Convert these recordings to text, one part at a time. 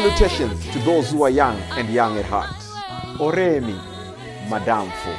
Salutations to those who are young and young at heart. Oremi, Madamfo,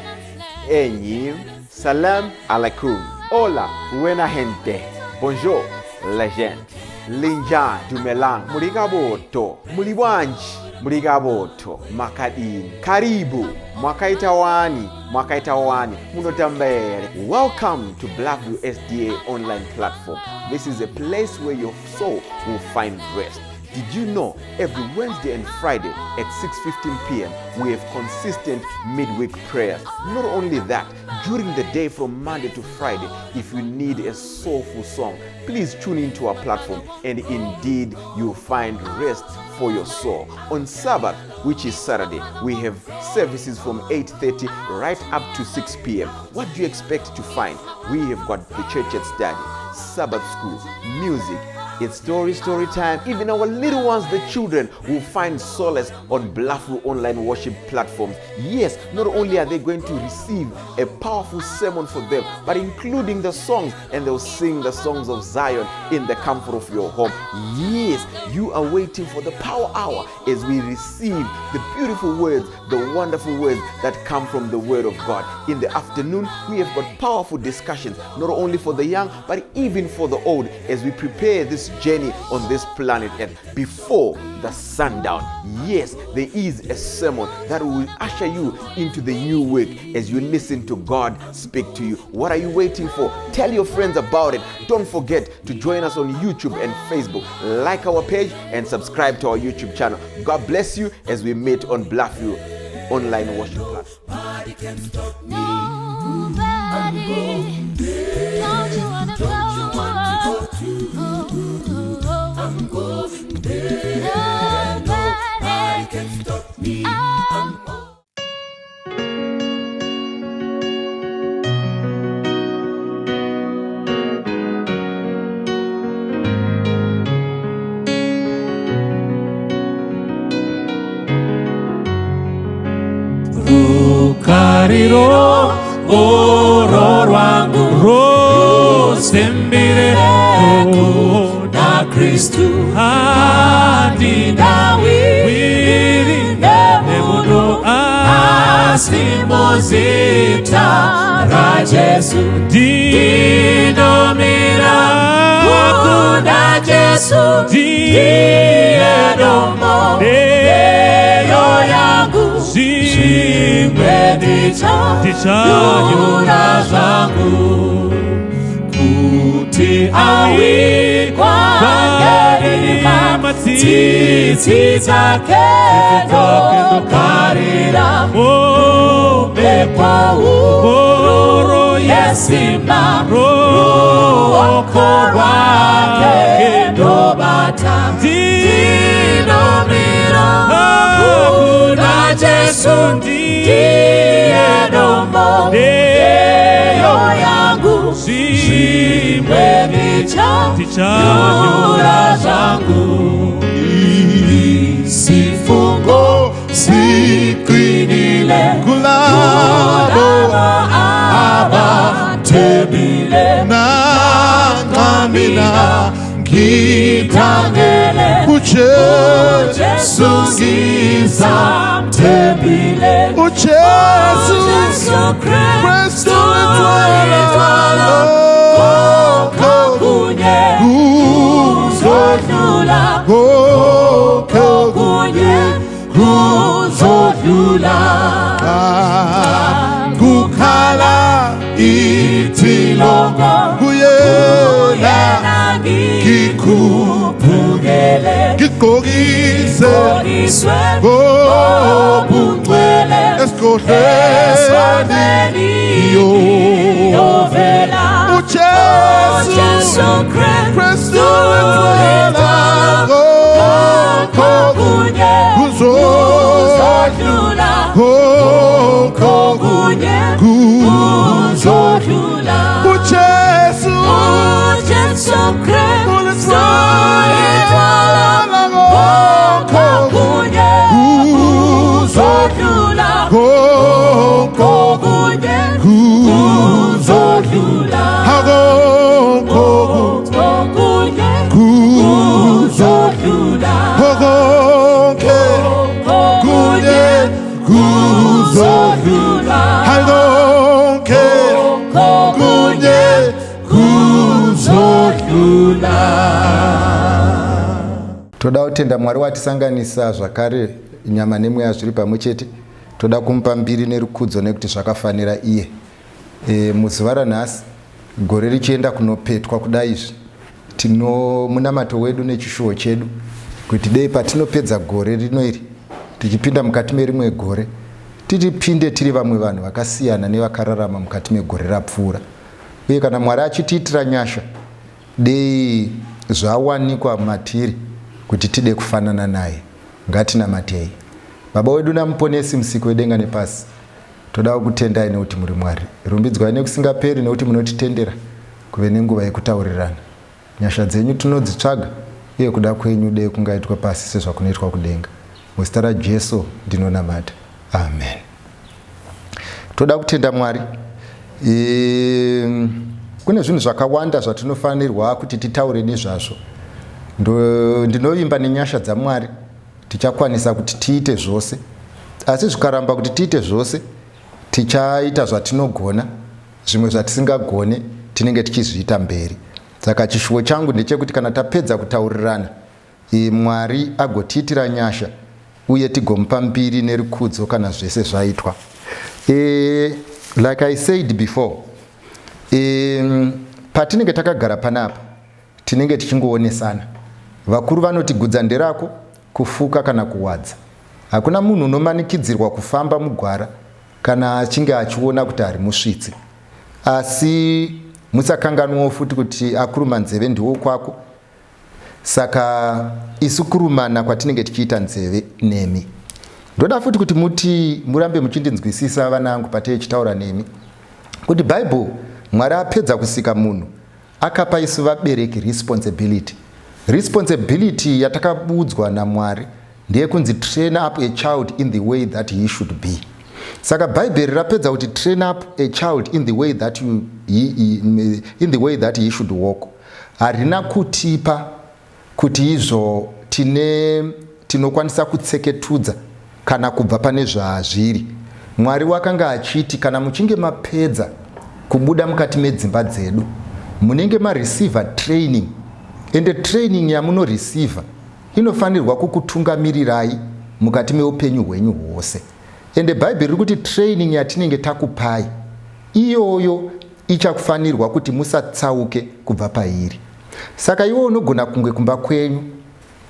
Enyi, Salam alaikum. Hola, buena gente. Bonjour, legend. Linja, Dumelang, Murigaboto, Muliwanji, Murigaboto, Makadini. Karibu, Mwakaita wani, Mwakaita wani, Munotamba here. Welcome to Bluffview SDA online platform. This is a place where your soul will find rest. Did you know every Wednesday and Friday at 6:15 p.m. we have consistent midweek prayers? Not only that, during the day from Monday to Friday, if you need a soulful song, please tune into our platform and indeed you'll find rest for your soul. On Sabbath, which is Saturday, we have services from 8:30 right up to 6 p.m. What do you expect to find? We have got the church at study, Sabbath school, music. It's story time. Even our little ones, the children, will find solace on Bluffview online worship platforms. Yes, not only are they going to receive a powerful sermon for them, but including the songs, and they'll sing the songs of Zion in the comfort of your home. Yes, you are waiting for the power hour as we receive the beautiful words, the wonderful words that come from the Word of God. In the afternoon, we have got powerful discussions, not only for the young, but even for the old, as we prepare this journey on this planet Earth before the sundown. Yes, there is a sermon that will usher you into the new week as you listen to God speak to you. What are you waiting for? Tell your friends about it. Don't forget to join us on YouTube and Facebook. Like our page and subscribe to our YouTube channel. God bless you as we meet on Bluffview online worship platform. Nobody can stop me. Nobody. Don't you wanna Don't you want to go? go too? Oh, oh, oh. I'm going there. Nobody Nobody. can stop me. Oh. I'm going. Rukariro oro rwangu rosembire Na Kristu handina wiri nemuno asi muzita ra Jesu ndinomira kuna Jesu ndiye dombo ndeyo yangu zvimwe ndichanyura zvangu kuti awikwa ngerima tsitsi dzake ndokarira mhepo huru yesimba ruoko rwake ndobata ndinomira kuna Jesu ndiye dombo ndeyo yangu zvimwe ndichanyura zvangu Isifungo siqinile kulabo kulabo abathembile nanxa mina ngikhangele ngikhangele uJesu ngizamthembile uJesu Jesu Kristu Kristu idwala konke kunye kuzodlula konke kunye kuzodlula kukhala ithilongo kuyena yena ngikhuphukele ngigqokise Ngigqokiswe ngobungcwele esigodlweni esigodlweni ngiyovela uJesu Jesu Kristu Kristu idwala konke kunye kuzodlula kuzodlula konke kunye kuzodlula kuzodlula uJesu Jesu Kristu idwala konke kunye kuzodlula konke kunye kuzodlula konke konke Toda kutenda Mwari watisanganisa zvakare nyama nemweya zviri pamwe chete. Toda kumupa mbiri nerukudzo nekuti zvakafanira iye. E, muzuva ranhasi gore richienda kunopetwa kudai izvi tino munamato wedu nechishuwo chedu kuti dei patinopedza gore rino iri tichipinda mukati merimwe gore titipinde tiri vamwe vanhu vakasiyana nevakararama mukati megore rapfuura uye kana Mwari achitiitira nyasha Dei zvawanikwa matiri kuti tide kufanana naye. Ngatinamatei. Baba wedu naMuponesi, Musiki wedenga nepasi, toda kukutendai nekuti muri Mwari. Rumbidzwai nekusingaperi nekuti munotitendera kuve nenguva yekutaurirana. Nyasha dzenyu tinodzitsvaga uye kuda kwenyu dei kungaitwa pasi sezvakunoitwa kudenga. Muzita raJesu ndinonamata. Amen. Toda kutenda Mwari. E, kune zvinhu zvakawanda zvatinofanirwa kuti titaure nezvazvo. Ndinovimba nenyasha dzaMwari tichakwanisa kuti tiite zvose, asi zvikaramba kuti tiite zvose, tichaita zvatinogona, zvimwe zvatisingagone tinenge tichizviita mberi. Saka chishuwo changu ndechekuti kana tapedza kutaurirana, Mwari agotiitira nyasha uye tigomupa mbiri nerukudzo kana zvese zvaitwa. E, like I said before, e, patinenge takagara panapa tinenge tichingoonesana. Vakuru vanoti gudza nderako kufuka kana kuwadza. Hakuna munhu unomanikidzirwa kufamba mugwara kana achinge achiona kuti harimusvitsi. Asi musakanganwawo futi kuti akuruma nzeve ndiwo kwako Saka isu kurumana kwatinenge tichiita nzeve nemi. Ndoda futi kuti muti murambe muchindinzwisisa vanangu pateichitaura nemi kuti Bible Mwari apedza kusika munhu akapa isu vabereki responsibility. Responsibility yatakabudzwa naMwari ndeyekunzi train up a child in the way that he should be. Saka Bhaibheri rapedza kuti train up a child in the way that you, he, he, in the way that he should walk. Harina kutipa kuti izvo tine tinokwanisa kutseketudza kana kubva pane zvazviri. Mwari wakanga achiti kana muchinge mapedza kubuda mukati medzimba dzedu munenge mareceiver training ende training yamunoreceiver inofanirwa kukutungamirirai mukati meupenyu hwenyu hwose. Ende Bhaibheri riri kuti training yatinenge takupai iyoyo ichakufanirwa kuti musatsauke kubva pairi. Saka iwe unogona kunge kumba kwenyu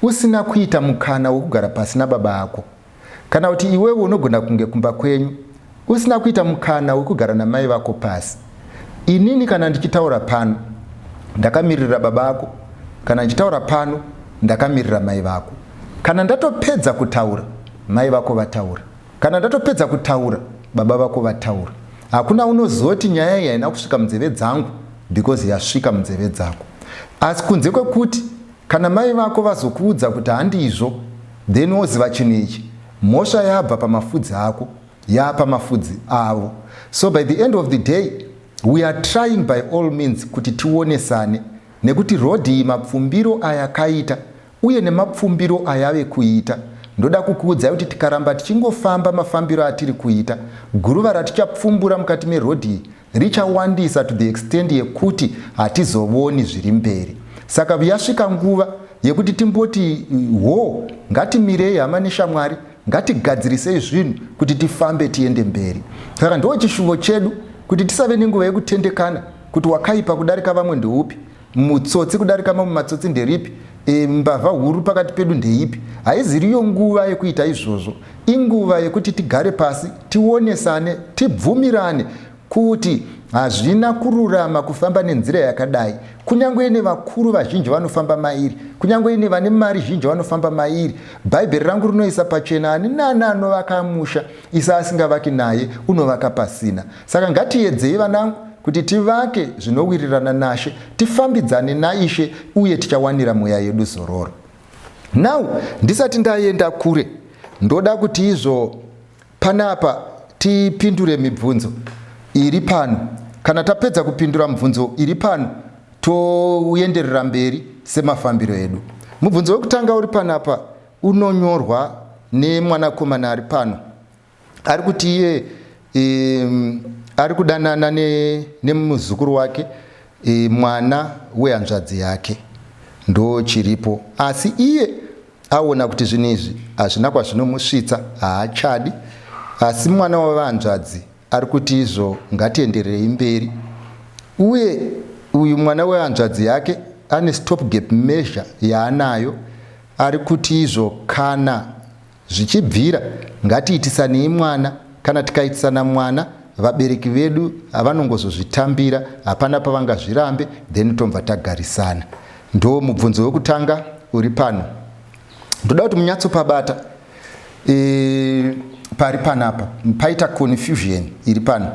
usina kuita mukana wekugara pasi nababa ako, kana kuti iwewe unogona kunge kumba kwenyu usina kuita mukana wekugara namai vako pasi. Inini kana ndichitaura pano ndakamirira baba ako, kana ndichitaura pano ndakamirira mai vako. Kana ndatopedza kutaura mai vako vataura. Kana ndatopedza kutaura baba vako vataura. Hakuna unozoti nyaya iyi haina kusvika munzeve dzangu because yasvika munzeve dzako. Asi kunze kwekuti kana mai vako vazokuudza kuti handizvo then woziva chinhu ichi mhosva yabva pamafudzi ako yaapamafudzi avo. So by the end of the day we are trying by all means kuti tionesane nekuti road iyi mapfumbiro ayakaita uye nemapfumbiro ayave kuita. Ndoda kukuudzai kuti tikaramba tichingofamba mafambiro atiri kuita, guruva ratichapfumbura mukati meroad iyi richawandisa to the extent yekuti hatizovoni zviri mberi. Saka yasvika nguva yekuti timboti hoo, ngatimirei hama neshamwari, ngatigadzirisei zvinhu kuti tifambe tiende mberi. Saka ndo chishuvo chedu kuti tisave nenguva yekutendekana kuti wakaipa kudarika vamwe ndeupi. Mutsotsi kudarika mamwe matsotsi nderipi? E, mbavha huru pakati pedu ndeipi? Haiziriyo nguva yekuita izvozvo. Inguva yekuti tigare pasi, tionesane, tibvumirane kuti hazvina kururama kufamba nenzira yakadai. Kunyange ine vakuru vazhinji vanofamba mairi, kunyange ine vane mari zhinji vanofamba mairi. Bhaibheri rangu rinoisa pachena ani nani anovaka musha isa asingavaki naye unovaka pasina. Saka ngatiedzei vanangu kuti tivake zvinowirirana naShe, tifambidzane naIshe uye tichawanira mweya yedu zororo. Now ndisati ndaenda kure ndoda kuti izvo panapa tipindure mibvunzo iri pano. Kana tapedza kupindura mibvunzo iri pano toenderera mberi semafambiro edu. Mubvunzo wekutanga uri panapa unonyorwa nemwanakomana ari pano. Ari kuti iye ari kudanana nemuzukuru wake mwana wehanzvadzi yake ndo chiripo, asi iye Aona kuti zvinhu izvi hazvina kwazvinomusvitsa, haachadi. Asi mwana wevanzvadzi ari kuti izvo ngatiendererei mberi. Uye uyu mwana wehanzvadzi yake ane stop gap measure yaanayo, ari kuti izvo kana zvichibvira ngatiitisanei mwana. Kana tikaitisana mwana, vabereki vedu vanongozozvitambira, hapana pavangazvirambe, then tobva tagarisana. Ndo mubvunzo wekutanga uri pano. Ndoda kuti munyatsopabata pari panapa paita confusion iri pano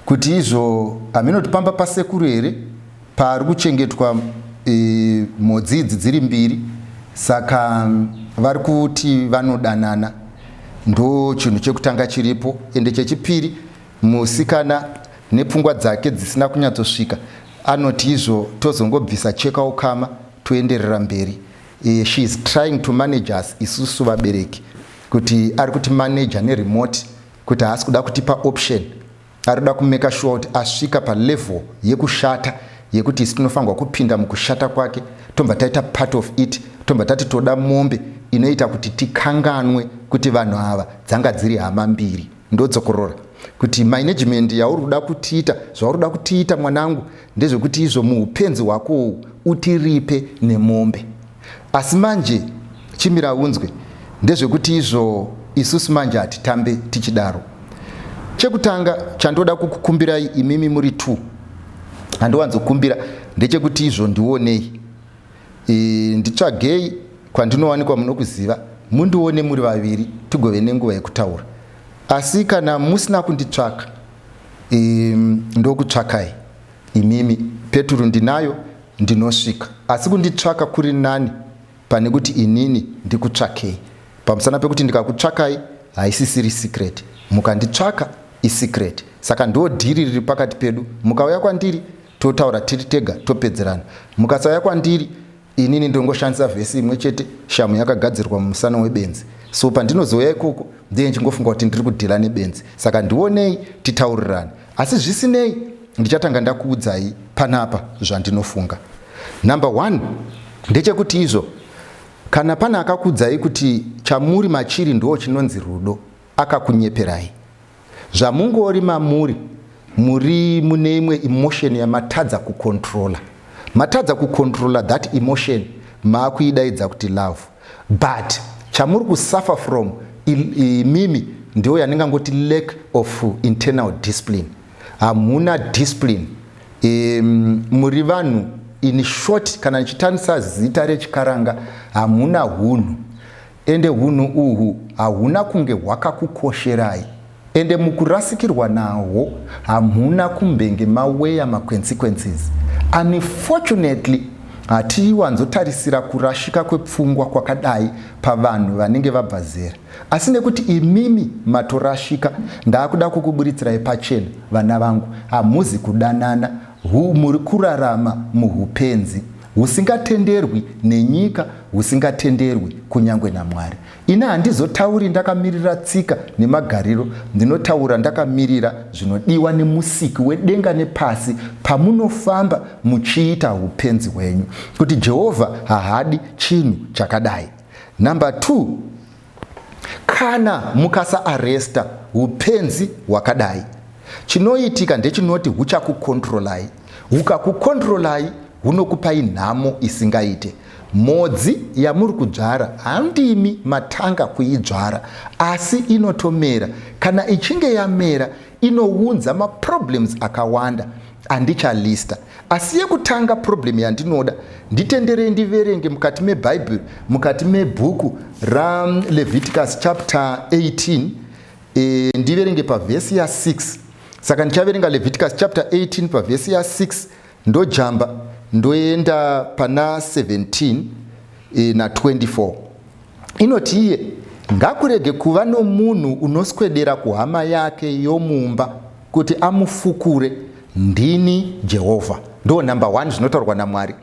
kuti izvo haminoti pamba pasekuru here paari kuchengetwa mhodzi idzi dziri mbiri, saka vari kuti vanodanana. Ndo chinhu chekutanga chiripo. Ende chechipiri, musikana nepfungwa dzake dzisina kunyatsosvika anoti izvo tozongobvisa cheka ukama toenderera mberi. She is trying to manage us isusu vabereki, kuti ari kuti manager neremote, kuti haasi kuda kutipa option, ari kuda kumeka sure kuti asvika palevel yekushata yekuti isu tinofanirwa kupinda mukushata kwake, tobva taita part of it, tobva tati toda mombe inoita kuti tikanganwe kuti vanhu ava dzanga dziri hama mbiri. Ndodzokorora kuti management yauri kuda kutiita, zvauri kuda kutiita mwanangu, ndezvekuti izvo muupenzi hwako uhu utiripe nemombe. Asi manje chimira unzwe, ndezvekuti izvo isusu manje hatitambe tichidaro. Chekutanga chandoda kukukumbirai imimi muri 2, handiwanzokumbira, ndechekuti izvo ndionei, nditsvagei kwandinowanikwa, munokuziva, mundione muri vaviri, tigove nenguva yekutaura. Asi kana musina kunditsvaka, ndokutsvakai imimi. Peturu ndinayo, ndinosvika, asi kunditsvaka kuri nani pane kuti inini ndikutsvakei, pamusana pekuti ndikakutsvakai haisisiri secret, mukanditsvaka isecret. Saka ndo dhiri riri pakati pedu. Mukauya kwandiri totaura tiri tega, topedzerana. Mukasauya kwandiri, inini ndongoshandisa vhesi imwe chete, shamu yakagadzirwa mumusana webenzi. So pandinozouya ikoko ndiye ndichingofunga kuti ndiri kudhila nebenzi. Saka ndionei titaurirane, asi zvisinei ndichatanga ndakuudzai panapa zvandinofunga. Number 1 ndechekuti izvo kana pane akakuudzai kuti chamuri machiri ndo chinonzi rudo, akakunyeperai. Zvamungori mamuri muri mune imwe emotion yamatadza kucontrola. Matadza kucontrola that emotion, maakuidaidza kuti love, but chamuri kusuffer from imimi ndiyo yandingangoti lack of internal discipline. Hamuna discipline. Muri vanhu, in short, kana ndichitanisa zita rechikaranga, hamuna hunhu. Ende hunhu uhu hahuna kunge hwakakukosherai, ende mukurasikirwa nahwo hamuna kumbenge maweya maconsequences. Unfortunately, hatiwanzotarisira kurashika kwepfungwa kwakadai pavanhu vanenge vabva zera, asi nekuti imimi matorashika, ndaakuda kukuburitsirayi pachena. Vana vangu, hamuzi kudanana, muri kurarama muhupenzi husingatenderwi nenyika, husingatenderwi kunyange naMwari. Ini handizotauri ndakamirira tsika nemagariro, ndinotaura ndakamirira zvinodiwa nemusiki wedenga nepasi pamunofamba muchiita upenzi hwenyu, kuti Jehovha haadi chinhu chakadai. Number 2, kana mukasaaresta upenzi hwakadai, chinoitika ndechinoti huchakukontrolai. Hukakukontrolai hunokupai nhamo isingaite. Mhodzi yamuri kudzvara handimi matanga kuidzvara, asi inotomera. Kana ichinge yamera inounza maproblems akawanda andichalista, asi yekutanga problem yandinoda, nditenderei ndiverenge mukati mebhaibheri, mukati mebhuku raLeviticus chapter 18, ndiverenge pavhesi ya6. Saka ndichaverenga Leviticus chapter 18 pavhesi ya6, ndojamba ndoenda pana 17 na24. Inoti iye, ngakurege kuva nomunhu unoswedera kuhama yake yomumba kuti amufukure. Ndini Jehovha. Ndo number 1 zvinotaurwa naMwari.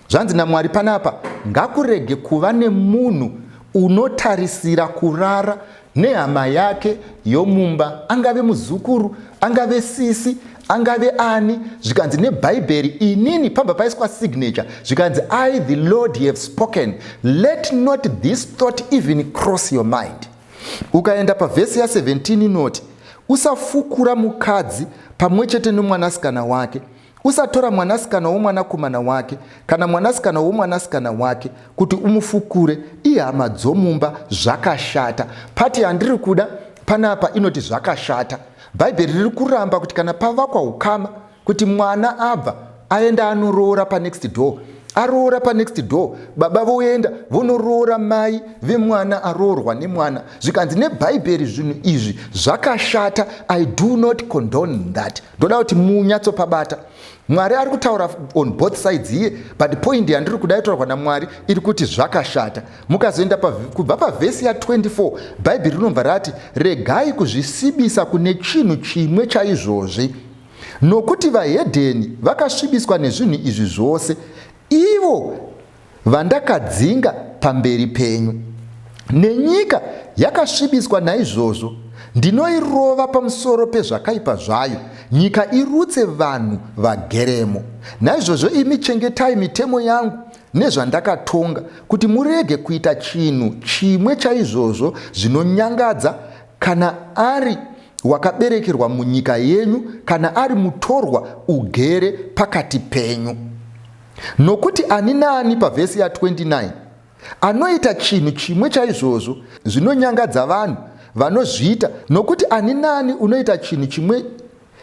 Zvanzi naMwari panapa, ngakurege kuva nemunhu unotarisira kurara nehama yake yomumba, angave muzukuru, angave sisi, Angave ani, zvikanzi nebhaibheri, inini pamba paiswa signature, zvikanzi, "I the Lord have spoken. Let not this thought even cross your mind." Ukaenda pavhesi ya17 inoti, "Usafukura mukadzi pamwe chete nomwanasikana wake. Usatora mwanasikana womwanakomana wake kana mwanasikana womwanasikana wake kuti umufukure, ihama dzomumba, zvakashata." Pati yandiri kuda panapa inoti zvakashata. Bhaibheri riri kuramba kuti kana pavakwa ukama, kuti mwana abva aenda anoroora panext door, aroora panext door, baba voenda vonoroora mai vemwana aroorwa nemwana, zvikanzi nebhaibheri zvinhu izvi zvakashata. I do not condone that. Ndoda kuti munyatsopabata. Mwari ari kutaura on both sides here, but point yandiri kuda itaurwa namwari iri kuti zvakashata. Mukazoenda kubva pavhesi ya24, Bhaibheri rinobva rati, "Regai kuzvisvibisa kune chinhu chimwe chaizvozvi, nokuti vahedheni vakasvibiswa nezvinhu izvi zvose, ivo vandakadzinga pamberi penyu. Nenyika yakasvibiswa naizvozvo, ndinoirova pamusoro pezvakaipa zvayo, nyika irutse vanhu vageremo. Naizvozvo imi chengetai mitemo yangu nezvandakatonga, kuti murege kuita chinhu chimwe chaizvozvo zvinonyangadza, kana ari wakaberekerwa munyika yenyu, kana ari mutorwa ugere pakati penyu. Nokuti ani naani," pavhesi ya29, "anoita chinhu chimwe chaizvozvo zvinonyangadza vanhu vanozviita, nokuti ani naani unoita chinhu chimwe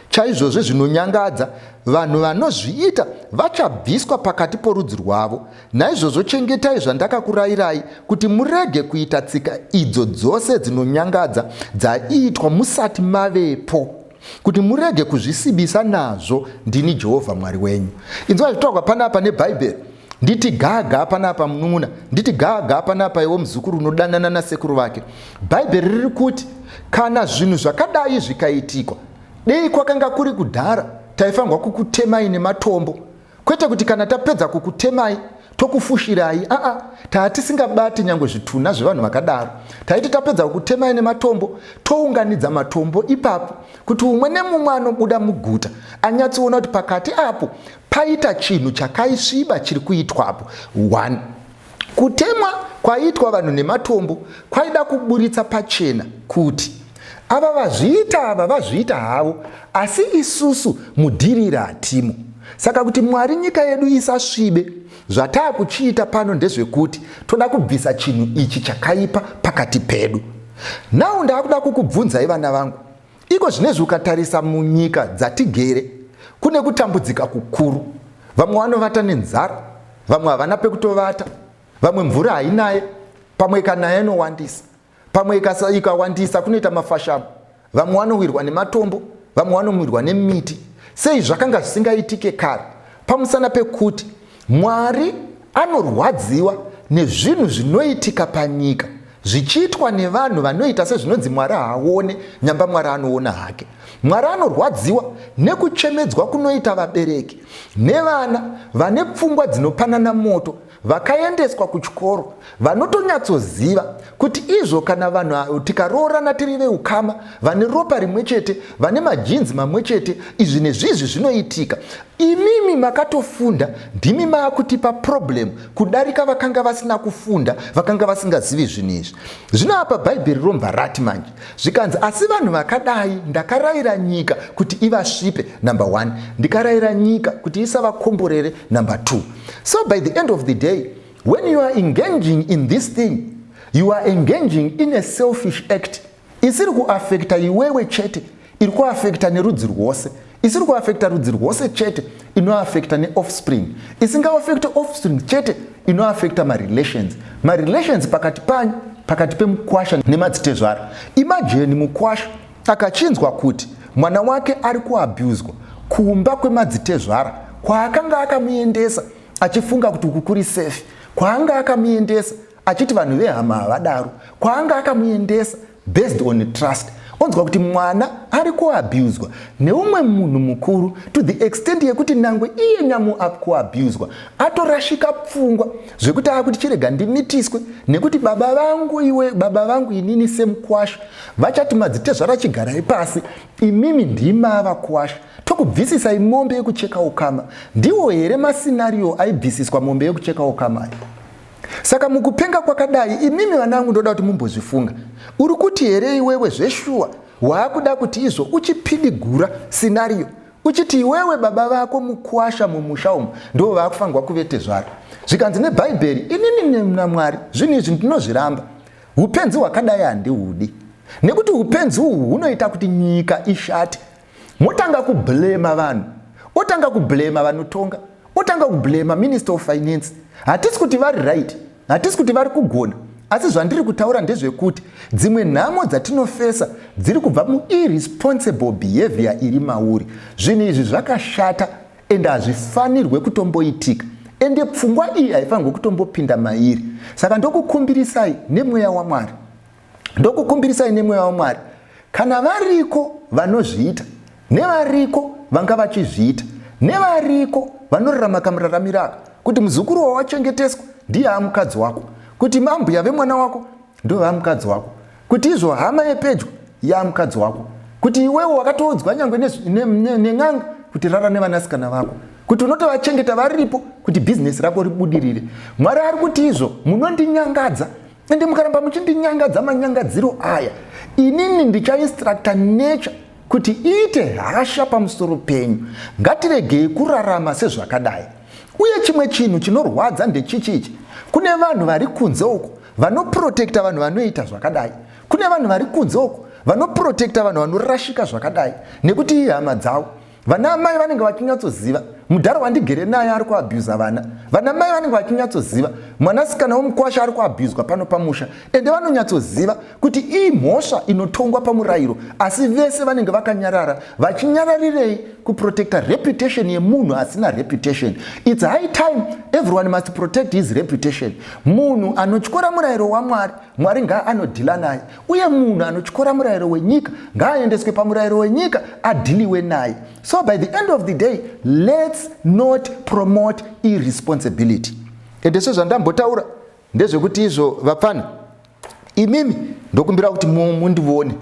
chaizvozvo zvinonyangadza vanhu vanozviita vachabviswa pakati porudzi rwavo. Naizvozvo chengetai zvandakakurayirai, kuti murege kuita tsika idzo dzose dzinonyangadza dzaiitwa musati mavepo, kuti murege kuzvisvibisa nazvo. Ndini Jehovha Mwari wenyu." Inzwa zvitaurwa panapa nebhaibheri. Nditi gaga panapa munun'una, nditi gaga panapa iwo muzukuru unodanana nasekuru vake. Bhaibheri riri kuti kana zvinhu zvakadai zvikaitikwa, dei kwakanga kuri kudhara, taifanirwa kukutemai nematombo. Kwete kuti kana tapedza kukutemai tokufushirai. Aa, taa tisingabati nyange zvitunha zvevanhu vakadaro. Taiti tapedza kukutemai nematombo, tounganidza matombo ipapo kuti umwe nemumwe anobuda muguta anyatsoona kuti pakati apo paita chinhu chakaisviba chiri kuitwapo. One, kutemwa kwaiitwa vanhu nematombo kwaida kuburitsa pachena kuti ava vazviita, ava vazviita havo, asi isusu mudhirira hatimo. Saka kuti Mwari nyika yedu isasvibe, zvataakuchiita pano ndezvekuti toda kubvisa chinhu ichi chakaipa pakati pedu. Now ndaakuda kukubvunzai, vana vangu, iko zvinezvi ukatarisa munyika dzatigere, kune kutambudzika kukuru. Vamwe vanovata nenzara, vamwe havana pekutovata, vamwe mvura hainaye, pamwe ikanaya inowandisa, pamwe ikawandisa kunoita mafashamo, vamwe vanowirwa nematombo, vamwe vanowirwa nemiti. Sei zvakanga zvisingaitike kare? Pamusana pekuti Mwari anorwadziwa nezvinhu zvinoitika panyika zvichiitwa nevanhu vanoita sezvinonzi Mwari haaone, nyamba Mwari anoona hake. Mwari anorwadziwa nekuchemedzwa kunoita vabereki nevana vane pfungwa dzinopanana moto, vakaendeswa kuchikoro, vanotonyatsoziva kuti izvo kana vanhu tikaroorana tiri veukama, vane ropa rimwe chete, vane majinzi mamwe chete, izvi nezvizvi zvinoitika. Imimi makatofunda ndimi maakutipa problem kudarika vakanga vasina kufunda, vakanga vasingazivi zvinhu izvi. Zvino apa Bhaibheri romva rati manje, zvikanzi, "Asi vanhu vakadai ndakarayira nyika kuti ivasvipe, number one, ndikarayira nyika kuti isavakomborere, number two." So by the end of the day, when you are engaging in this thing, you are engaging in a selfish act isiri kuafekta iwewe chete, iri kuafekta nerudzi rwose. Isiri kuafekta rudzi rwose chete, inoafekta neoffspring. Isingaafekti offspring chete, inoafekta marelations, marelations pakati panyu, pakati pemukwasha nemadzitezvara. Imagine mukwasha akachinzwa kuti mwana wake ari kuabhuzwa kumba kwemadzitezvara kwaakanga akamuendesa achifunga kuti uku kuri safe, kwaanga akamuendesa achiti vanhu vehama havadaro, kwaanga akamuendesa based on trust, onzwa kuti mwana ari kuabhuzwa neumwe munhu mukuru to the extent yekuti nangwe iye nyamu kuabhuzwa atorashika pfungwa zvekuti akuti, "Chirega ndimitiswe, nekuti baba vangu, iwe baba vangu inini semukwasha vachati, madzitezvara chigarai pasi, imimi ndimava kuwasha." Tokubvisisai mombe yekucheka ukama. Ndiwo here mascenario aibvisiswa mombe yekucheka ukama ayo? Saka mukupenga kwakadai, imimi vana vangu, ndoda kuti mumbozvifunga. Uri kuti here iwewe zveshuwa waakuda kuti izvo uchipidigura scenario uchiti iwewe baba vako mukuwasha mumusha umu ndo vaakufanirwa kuvetezvara? Zvikanzi nebhaibheri, inini naMwari zvinhu izvi ndinozviramba. Upenzi hwakadai handihudi, nekuti upenzi uhu hunoita kuti nyika ishate. Motanga kublema vanhu, otanga kublema vanotonga, otanga kublema Minister of Finance. Hatisi kuti vari right, hatisi kuti vari kugona, asi zvandiri kutaura ndezvekuti dzimwe nhamo dzatinofesa dziri kubva muirresponsible behavior iri mauri. Zvinhu izvi zvakashata ende hazvifanirwe kutomboitika, ende pfungwa iyi haifanirwe kutombopinda mairi. Saka ndokukumbirisai nemweya waMwari, ndokukumbirisai nemweya waMwari, kana variko vanozviita, nevariko vanga vachizviita, nevariko vanorarama kamuraramiro aka, kuti muzukuru wawachengeteswa ndiye amukadzi wako, kuti mambuya vemwana wako ndo vamukadzi wako, kuti izvo hama yepedyo yamukadzi wako, kuti iwewo wakatoudzwa nyangwe nen'anga kuti rara nevanasikana vako, kuti unotovachengeta varipo kuti bhizinesi rako ribudirire. Mwari ari kuti izvo munondinyangadza, ende mukaramba muchindinyangadza manyangadziro aya, inini ndichainstructa nature kuti iite hasha pamusoro penyu. Ngatiregei kurarama sezvakadai. Uye chimwe chinhu chinorwadza ndechichi ichi: kune vanhu vari kunze uko vanoprotekta vanhu vanoita zvakadai, kune vanhu vari kunze uko vanoprotekta vanhu vanorashika zvakadai, nekuti ihama dzavo. Vana amai vanenge vachinyatsoziva mudhara wandigere naye ari kuabhusa vana. Vana mai vanenge vachinyatsoziva mwanasikana womukwasha ari kuabhuswa pano pamusha, ende vanonyatsoziva kuti iyi mhosva inotongwa pamurayiro, asi vese vanenge vakanyarara. Vachinyararirei? Kuprotecta reputation yemunhu asina reputation. It's high time everyone must protect his reputation. Munhu anotyora murayiro waMwari, Mwari ngaanodhila naye, uye munhu anotyora murayiro wenyika ngaaendeswe pamurayiro wenyika adhiliwe naye. So by the end of the day, let's not promote irresponsibility. Ende sezvandambotaura ndezvekuti izvo vapfana imimi, ndokumbira kuti mundione.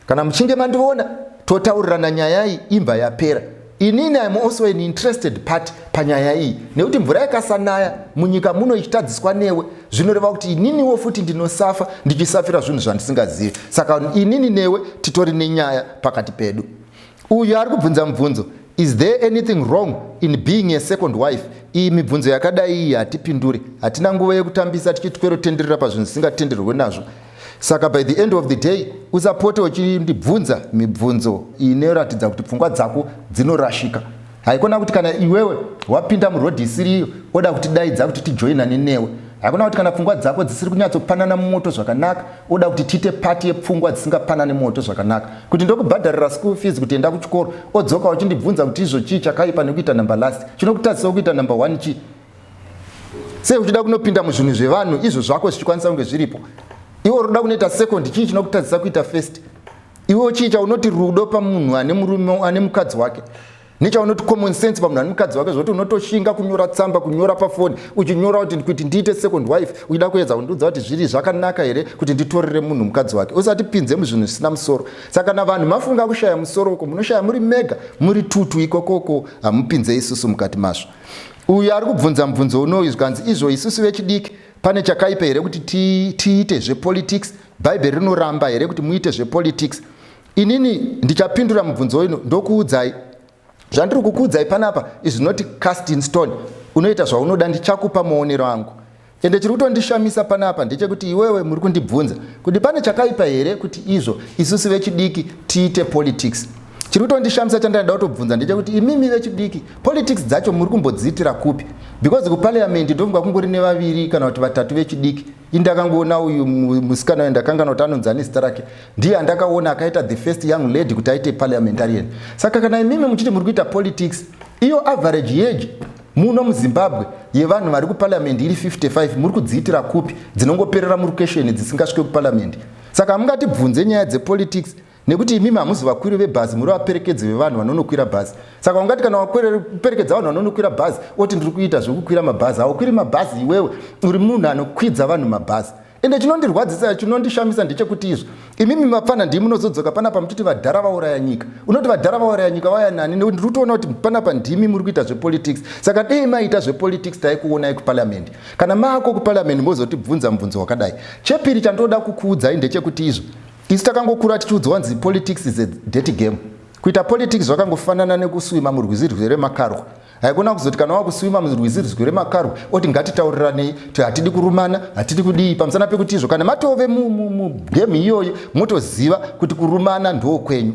Kana muchinge mandiona, totaurirana nyaya iyi imba yapera. Inini I'm also an interested part panyaya iyi, nekuti mvura yakasanaya munyika muno ichitadziswa newe, zvinoreva kuti ininiwo futi ndinosafa ndichisafira zvinhu zvandisingazivi. Saka inini newe titori nenyaya pakati pedu. Uyu ari kubvunza mubvunzo, "Is there anything wrong in being a second wife?" Iyi mibvunzo yakadai iyi hatipindure. Hatina nguva yekutambisa tichitwerotenderera pazvinhu zvisingatenderwe nazvo. Saka by the end of the day, usapote uchindibvunza mibvunzo inoratidza kuti pfungwa dzako dzinorashika. Haikona kuti kana iwewe wapinda murodhi isiriyo oda kutidaidza kuti tijoinane newe. Hakuna kuti kana pfungwa dzako dzisiri kunyatsopanana mumoto zvakanaka oda kuti tiite pati yepfungwa dzisingapanani moto zvakanaka. Kuti ndokubhadharira school fees kuti enda kuchikoro, odzoka uchindibvunza kuti izvo chii chakaipa nekuita number last? Chinokutadzisa kuita number one chii? Sei uchida kunopinda muzvinhu zvevanhu izvo zvako zvichikwanisa kunge zviripo? Iwe unoda kunoita second, chii chinokutadzisa kuita first? Iwe chii chaunoti rudo pamunhu ane murume, ane mukadzi wake, nechaunoti common sense pamunhu ane mukadzi wake, zvokuti unotoshinga kunyora tsamba, kunyora pafoni uchinyora kuti ndiite second wife, uchida kuedza kundiudza kuti zviri zvakanaka here kuti nditorere munhu mukadzi wake? Usatipinze muzvinhu zvisina musoro. Saka kana vanhu mafunga kushaya musoro uko, munoshaya muri mega, muri tutu ikokoko, hamupinze isusu mukati mazvo. Uyu ari kubvunza mubvunzo unoyu, zvikanzi izvo isusu vechidiki pane chakaipa here kuti tiite zvepolitics? Bhaibheri rinoramba here kuti muite zvepolitics? Inini ndichapindura mubvunzo uno, ndokuudzai zvandiri kukuudzai panapa is not cast in stone. Unoita zvaunoda, ndichakupa muonero angu. Ende chiri kutondishamisa panapa ndechekuti iwewe muri kundibvunza kuti pane chakaipa here kuti izvo isusu vechidiki tiite politics. Chiri kutondishamisa chandinoda kutobvunza ndechekuti imimi vechidiki, politics dzacho muri kumbodziitira kupi? Because kuparliament ndofunga kungori nevaviri kana kuti vatatu vechidiki. Indakangoona uyu musikana uyu, ndakangana kuti anonzi ane zita rake, ndiye andakaona akaita the first young lady kuti aite parliamentarian. Saka kana imimi muchiti muri kuita politics, iyo average age muno muZimbabwe yevanhu vari kuparliament iri 55, muri kudziitira kupi? Dzinongoperera murukesheni, dzisingasvike kuparliament. Saka hamungatibvunze nyaya dzepolitics, nekuti imimi hamuzi vakwiri vebhazi, muri vaperekedzi vevanhu vanonokwira bhazi. Saka ungati kana waperekedza vanhu vanonokwira bhazi, oti ndiri kuita zvekukwira mabhazi? Haukwiri mabhazi iwewe, uri munhu anokwidza vanhu mabhazi. Ende chinondirwadzisa, chinondishamisa ndechekuti izvo imimi mapfana ndimi munozodzoka panapa muchiti vadhara vauraya nyika. Unoti vadhara vauraya nyika vaya nani? Nekuti ndiri kutoona kuti panapa ndimi muri kuita zvepolitics. Saka dei maita zvepolitics taikuonai kuparliament. Kana maako kuparliament mozotibvunza mubvunzo wakadai. Chepiri chandoda kukuudzai ndechekuti izvo isu takangokura tichiudzwa kunzi politics is a dirty game. Kuita politics zvakangofanana nekuswima murwizi rwemakarwe. Haikona kuzoti kana wakuswima murwizi rwemakarwe oti ngatitauriranei ti hatidi kurumana, hatidi kudii, pamusana pekuti izvo kana matove mugame iyoyo motoziva kuti kurumana ndokwenyu.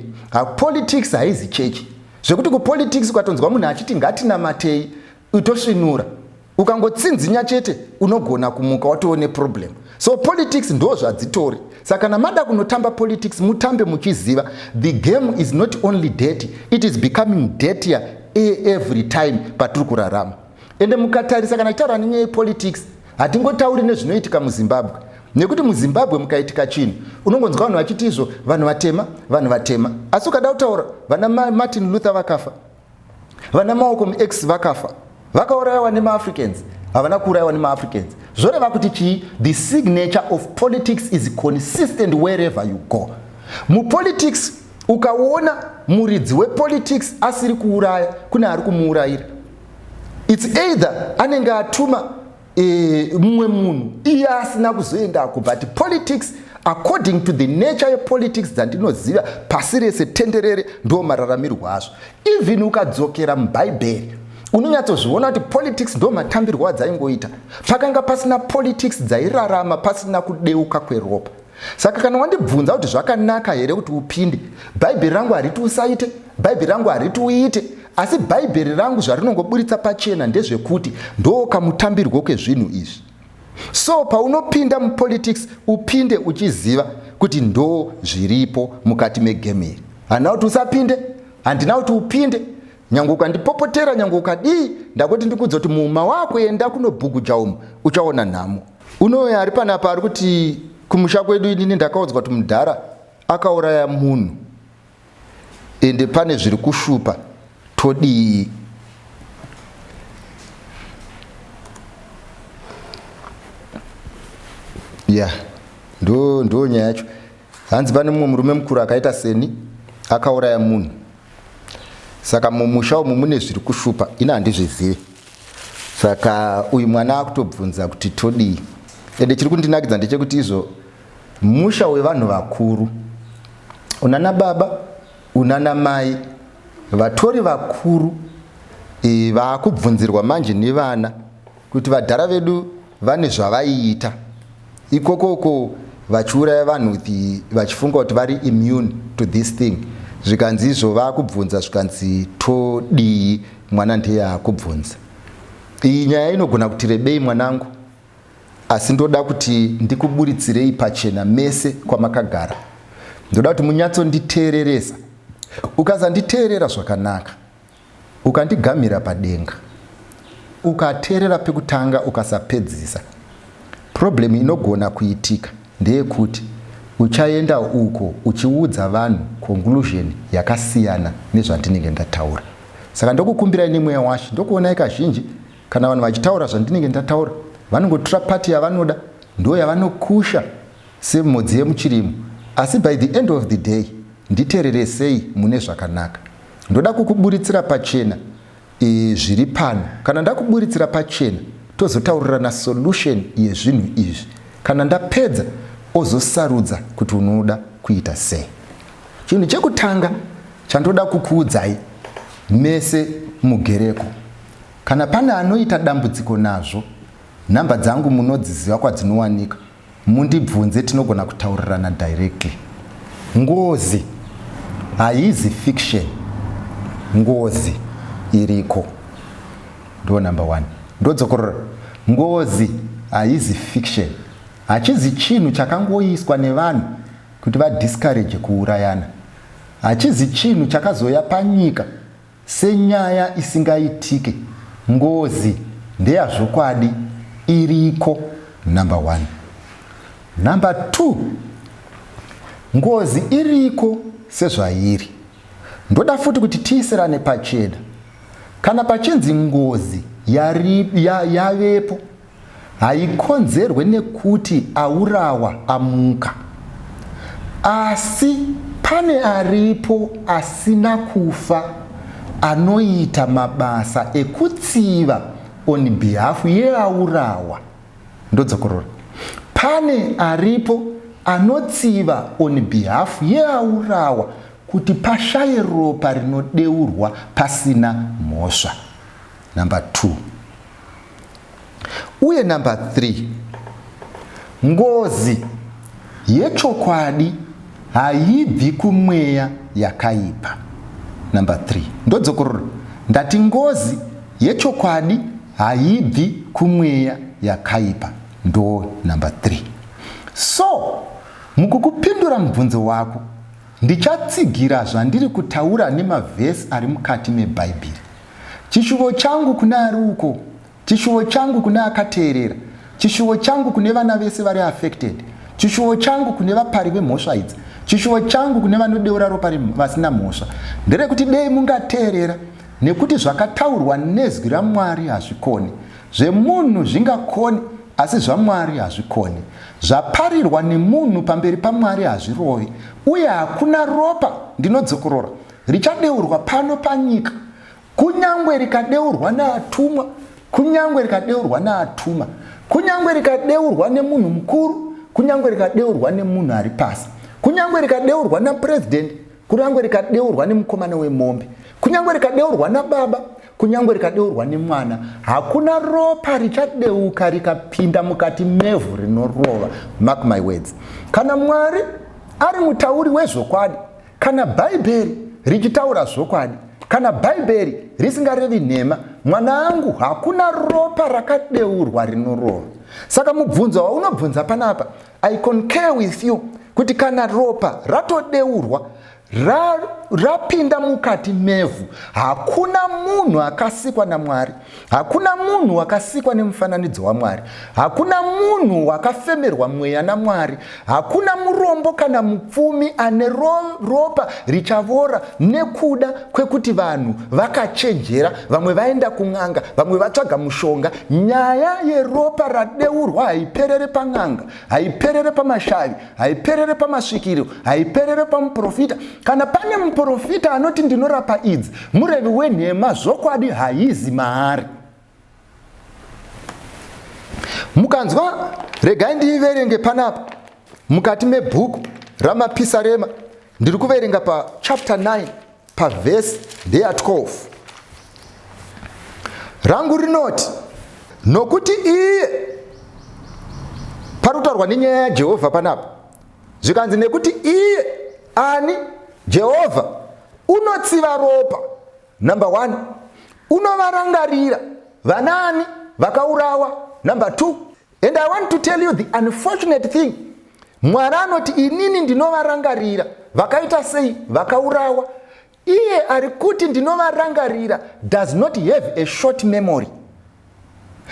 Politics haizi chechi. Zvekuti kupolitics ukatonzwa munhu achiti ngatinamatei utosvinura, ukangotsinzinya chete unogona kumuka watoone problem. So politics ndo zvadzitori. Saka kana mada kunotamba politics mutambe muchiziva the game is not only dirty, it is becoming dirtier every time patiri kurarama. Ende mukatarisa kana tichitaura nenyaya yepolitics hatingotauri nezvinoitika muZimbabwe, nekuti muZimbabwe mukaitika chinhu unongonzwa vanhu vachiti izvo vanhu vatema, vanhu vatema. Asi ukada kutaura vana Martin Luther vakafa, vana Malcolm X vakafa, vakaurayiwa nemaAfricans, havana kuurayiwa nemaAfricans. Zvoreva kuti chii? The signature of politics is consistent wherever you go. Mupolitics ukaona muridzi wepolitics asiri kuuraya, kune ari kumuurayira. It's either anenge atuma mumwe munhu iye asina kuzoendako, but politics according to the nature yepolitics dzandinoziva pasi rese tenderere ndo mararamirwo azvo. Even ukadzokera mubhaibheri unonyatsozviona kuti politics ndo matambirwo adzaingoita. Pakanga pasina politics dzairarama pasina kudeuka kweropa. Saka kana wandibvunza kuti zvakanaka here kuti upinde, bhaibheri rangu hariti usaite, bhaibheri rangu hariti uite, asi bhaibheri rangu zvarinongoburitsa pachena ndezvekuti ndo kamutambirwo kezvinhu izvi. So paunopinda mupolitics upinde uchiziva kuti ndo zviripo mukati megame iri. Handina kuti usapinde, handina kuti upinde. Nyange ukandipopotera, nyange ukadii, ndakoti ndikudza kuti muma wakuenda kunobhuguja umu uchaona nhamo. Unoyo ari panapa ari kuti kumusha kwedu inini ndakaudzwa kuti mudhara akauraya munhu ende pane zviri kushupa, todii? Ya, ndo nyaya yacho. Hanzi pane mumwe murume mukuru akaita seni akauraya munhu, saka mumusha umu mune zviri kushupa, ini handizvizivi. Saka uyu mwana akutobvunza kuti todii. Ende chiri kundinakidza ndechekuti izvo musha wevanhu vakuru, unana baba unana mai vatori vakuru, vaakubvunzirwa manje nevana kuti vadhara vedu vane zvavaiita ikokoko vachiuraya vanhu vachifunga kuti vari immune to this thing. Zvikanzi izvo vaakubvunza, zvikanzi todii? Mwana ndiye akubvunza. Iyi nyaya inogona kuti rebei mwanangu, asi ndoda kuti ndikuburitsirei pachena mese kwamakagara. Ndoda kuti munyatsonditeereresa. Ukasanditeerera zvakanaka, ukandigamira padenga, ukateerera pekutanga ukasapedzisa, problem inogona kuitika ndeyekuti uchaenda uko uchiudza vanhu conclusion yakasiyana nezvandinenge ndataura. Saka ndokukumbirai nemweya washe, ndokuonai kazhinji kana vanhu vachitaura zvandinenge ndataura, vanongotora pati yavanoda ndo yavanokusha semhodzi yemuchirimo. Asi by the end of the day nditeereresei mune zvakanaka. Ndoda kukuburitsira pachena zviri pano. Kana ndakuburitsira pachena tozotaurirana solution yezvinhu izvi. Kana ndapedza ozosarudza kuti unoda kuita sei. Chinhu chekutanga chandoda kukuudzai mese mugereko, kana pane anoita dambudziko nazvo, nhamba dzangu munodziziva kwadzinowanika, mundibvunze, tinogona kutaurirana directly. Ngozi haizi fiction, ngozi iriko, ndo number 1. Ndodzokorora, ngozi haizi fiction, hachizi chinhu chakangoiswa nevanhu kuti vadiscourage kuurayana, hachizi chinhu chakazoya panyika senyaya isingaitike. Ngozi ndeyazvokwadi, iriko, number 1. Number 2, ngozi iriko sezvairi. Ndoda futi kuti tiisirane pachena. Kana pachinzi ngozi yavepo, haikonzerwe nekuti aurawa amuka, asi pane aripo asina kufa anoita mabasa ekutsiva on behalf yeaurawa. Ndodzokorora, pane aripo anotsiva on behalf yeaurawa kuti pashaye ropa rinodeurwa pasina mhosva. Number 2. Uye number 3, ngozi yechokwadi haibvi kumweya yakaipa. Number 3. Ndodzokorora, ndati ngozi yechokwadi haibvi kumweya yakaipa. Ndo number 3. So, mukukupindura mubvunzo wako, ndichatsigira zvandiri kutaura nemavhesi ari mukati meBhaibheri. Chishuvo changu kune ari uko, chishuvo changu kune akateerera, chishuvo changu kune vana vese vari affected, chishuvo changu kune vapari vemhosva idzi, chishuvo changu kune vanodeura ropa vasina mhosva nderekuti dei mungateerera, nekuti zvakataurwa nezwi raMwari hazvikoni. Zvemunhu zvingakoni, asi zvaMwari hazvikoni. Zvaparirwa nemunhu pamberi paMwari hazvirovi, uye hakuna ropa, ndinodzokorora, richadeurwa pano panyika, kunyangwe rikadeurwa naatumwa, kunyangwe rikadeurwa naatuma, kunyangwe rikadeurwa nemunhu mukuru, kunyangwe rikadeurwa nemunhu ari pasi, kunyangwe rikadeurwa napresident, kunyangwe rikadeurwa nemukomana wemombe, kunyangwe rikadeurwa nababa, kunyangwe rikadeurwa nemwana, hakuna ropa richadeuka rikapinda mukati mevhu rinorova. Mark my words. Kana Mwari ari mutauri wezvokwadi, Kana Bhaibheri richitaura zvokwadi, kana Bhaibheri risingarevi nhema, mwanaangu, hakuna ropa rakadeurwa rinorova. Saka mubvunzo waunobvunza panapa, I concur with you kuti kana ropa ratodeurwa rapinda ra mukati mevhu, hakuna munhu akasikwa naMwari, hakuna munhu wakasikwa nemufananidzo waMwari, hakuna munhu wakafemerwa mweya naMwari, Hakuna murombo kana mupfumi ane ropa richavora nekuda kwekuti vanhu vakachenjera, vamwe vaenda kun'anga, vamwe vatsvaga mushonga. Nyaya yeropa radeurwa haiperere pan'anga, haiperere pamashavi, haiperere pamasvikiro, haiperere pamuprofita. Kana pane muprofita anoti ndinorapa idzi, murevi wenhema, zvokwadi haizi maari. Mukanzwa, regai ndiiverenge panapa mukati mebhuku raMapisarema. Ndiri kuverenga pachapter 9 pavhesi ndeya 12. Rangu rinoti, nokuti iye, pari kutaurwa nenyaya yaJehovha panapa, zvikanzi nekuti iye ani? Jehovha unotsiva ropa. Number 1, unovarangarira vanaani vakaurawa. Number 2, and I want to tell you the unfortunate thing, Mwari anoti inini ndinovarangarira vakaita sei vakaurawa. Iye ari kuti ndinovarangarira does not have a short memory.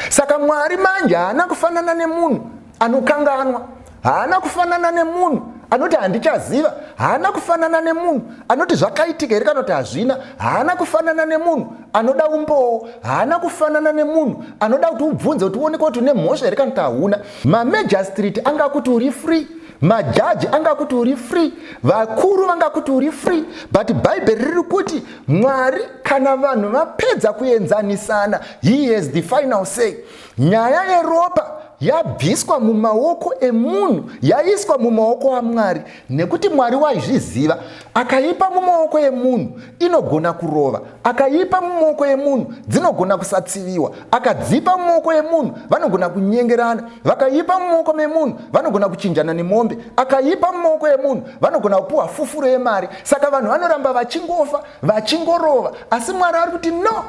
Saka Mwari manje haana kufanana nemunhu anokanganwa, haana kufanana nemunhu anoti handichaziva, haana kufanana nemunhu anoti zvakaitika here kana kuti hazvina, haana kufanana nemunhu anoda umbowo, haana kufanana nemunhu anoda kuti ubvunze kuti uoneke kuti une mhosva here kana kuti hauna. Mamejastreet angakuti uri free, majaji angakuti uri free, vakuru vangakuti uri free, but Bhaibheri riri kuti Mwari kana vanhu vapedza kuenzanisana, he has the final say. Nyaya yeropa yabviswa mumaoko emunhu yaiswa mumaoko aMwari, nekuti Mwari waizviziva. Akaipa mumaoko emunhu inogona kurova, akaipa mumaoko emunhu dzinogona kusatsiviwa, akadzipa mumaoko emunhu vanogona kunyengerana, vakaipa mumaoko memunhu vanogona kuchinjana nemombe, akaipa mumaoko emunhu vanogona kupiwa fufuro yemari. Saka vanhu vanoramba vachingofa vachingorova, asi Mwari ari kuti no,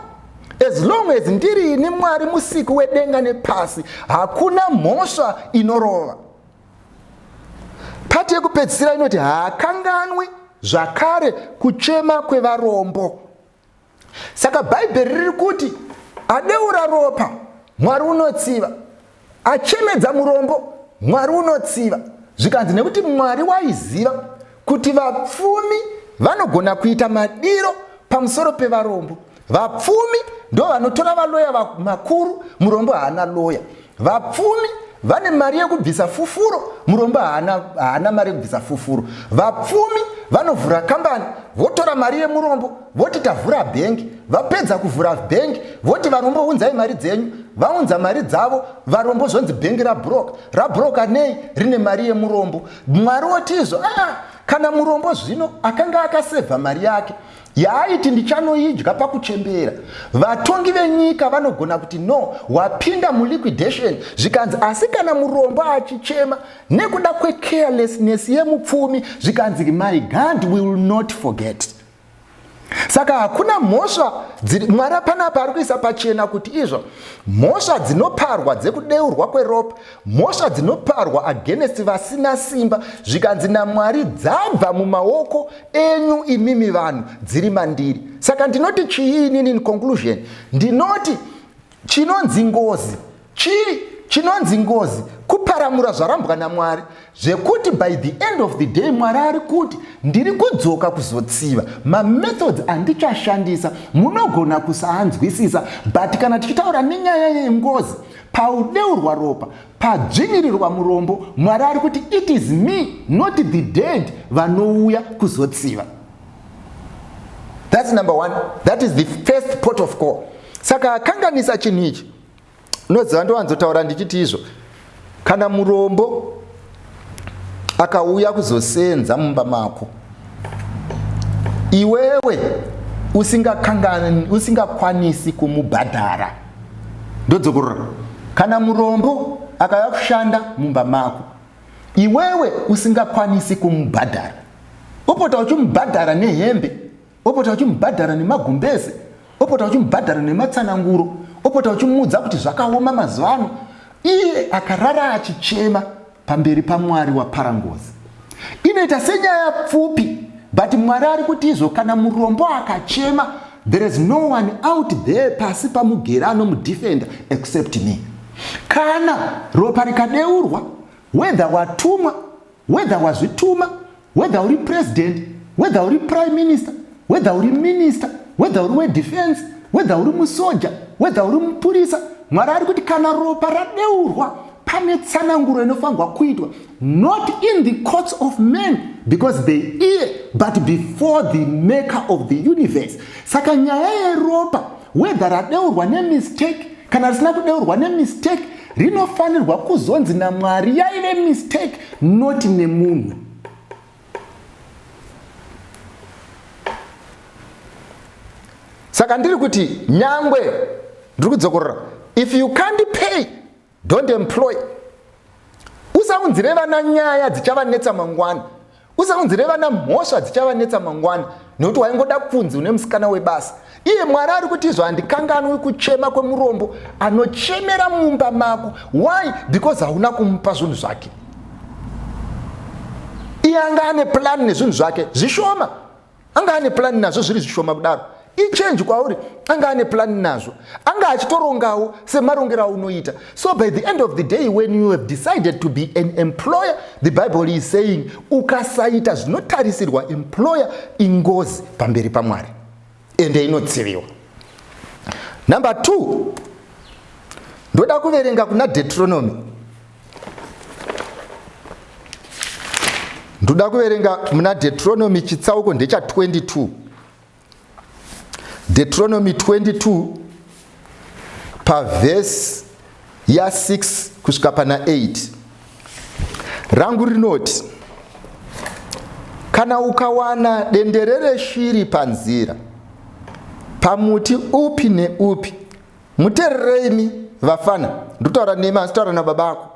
as long as ndiri ini Mwari musiki wedenga nepasi, hakuna mhosva inorova. Pati yekupedzisira inoti haakanganwi zvakare kuchema kwevarombo. Saka Bhaibheri riri kuti adeura ropa Mwari unotsiva, achemedza murombo Mwari unotsiva. Zvikanzi nekuti Mwari waiziva kuti vapfumi vanogona kuita madiro pamusoro pevarombo. Vapfumi ndo vanotora valoya makuru, murombo haana loya. Vapfumi vane mari yekubvisa fufuro, murombo haana, haana mari yekubvisa fufuro. Vapfumi vanovhura kambani votora mari yemurombo voti tavhura bhengi. Vapedza kuvhura bhengi voti varombo unzai mari dzenyu. Vaunza mari dzavo, varombo zvonzi bhengi rabroka. Rabroka nei? Rine mari yemurombo. Mwari woti izvo, ah, kana murombo zvino akanga akasevha mari yake yaaiti ndichanoidya pakuchembera. Vatongi venyika vanogona kuti no, wapinda muliquidation. Zvikanzi asi kana murombo achichema nekuda kwecarelessness yemupfumi, zvikanzi my God will not forget. Saka hakuna mhosva dziri Mwari panapa ari kuisa pachena kuti izvo mhosva dzinoparwa dzekudeurwa kweropa, mhosva dzinoparwa against vasina simba, zvikanzi naMwari dzabva mumaoko enyu imimi vanhu, dziri mandiri. Saka ndinoti chii inini in conclusion? Ndinoti chinonzi ngozi chii? Chinonzi ngozi kuparamura zvarambwa naMwari, zvekuti by the end of the day Mwari ari kuti ndiri kudzoka kuzotsiva. Mamethods andichashandisa munogona kusaanzwisisa, but kana tichitaura nenyaya yengozi, paudeurwa ropa, padzvinyirirwa murombo, Mwari ari kuti it is me not the dead vanouya kuzotsiva. That's number one. That is the first port of call. Saka akanganisa chinhu ichi, unoziva ndowanzotaura ndichiti izvo kana murombo akauya kuzosenza mumba mako, iwewe usingakwanisi kumubhadhara, ndodzokorora, kana murombo akauya kushanda mumba mako, iwewe usingakwanisi kumubhadhara, opota uchimubhadhara nehembe, opota uchimubhadhara nemagumbeze, opota uchimubhadhara nematsananguro, opota uchimuudza kuti zvakaoma mazuva ano, iye akarara achichema pamberi paMwari waparangozi. Inoita senyaya pfupi, but Mwari ari kuti izvo kana murombo akachema, there is no one out there pasi pamugere anomudefenda except me. Kana ropa rikadeurwa, whether watumwa, whether wazvituma, whether uri president, whether uri prime minister, whether uri minister, whether uri wedefense, whether uri musoja, whether uri mupurisa, Mwari ari kuti kana ropa radeurwa pane tsananguro inofanirwa kuitwa, not in the courts of men because they hear, but before the maker of the universe. Saka nyaya yeropa, whether radeurwa nemistake kana risina kudeurwa nemistake, rinofanirwa kuzonzi naMwari yaive mistake, not nemunhu. Saka ndiri kuti nyangwe ndiri kudzokorora, if you can't pay, don't employ. Usaunzire vana nyaya dzichavanetsa mangwana, usaunzire vana mhosva dzichavanetsa mangwana, nekuti waingoda kunzi une musikana webasa. Iye Mwari ari kuti izvo handikanganwi kuchema kwemurombo anochemera mumba mako. Why? Because hauna kumupa zvinhu zvake. Iye anga ane plan nezvinhu zvake zvishoma, anga ane plan nazvo zviri zvishoma kudaro, ichange kwauri, anga ane plan nazvo, anga achitorongawo semarongero aunoita. So by the end of the day, when you have decided to be an employer, the Bible is saying ukasaita zvinotarisirwa employer, ingozi pamberi paMwari, ende inotsiviwa. Number 2, ndoda kuverenga kuna Deuteronomy. Ndoda kuverenga muna Deuteronomy chitsauko ndecha 22. Deuteronomy 22 pavhesi ya 6 kusvika pana 8. Rangu rinoti, kana ukawana dendere reshiri panzira, pamuti upi neupi, muterereimi vafana, ndotaura nemi asi taura nababa ako.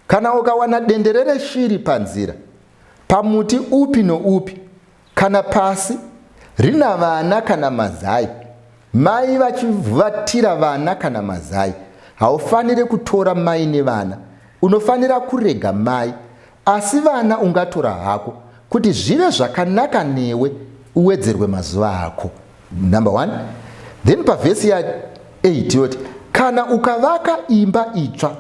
Kana ukawana dendere reshiri panzira, pamuti upi noupi, kana pasi, rina vana kana mazai, mai vachivatira vana kana mazai, haufanire kutora mai nevana, unofanira kurega mai, asi vana ungatora hako, kuti zvive zvakanaka newe, uwedzerwe mazuva ako. Number 1. Then pavhesi ya 8 yoti, kana ukavaka imba itsva,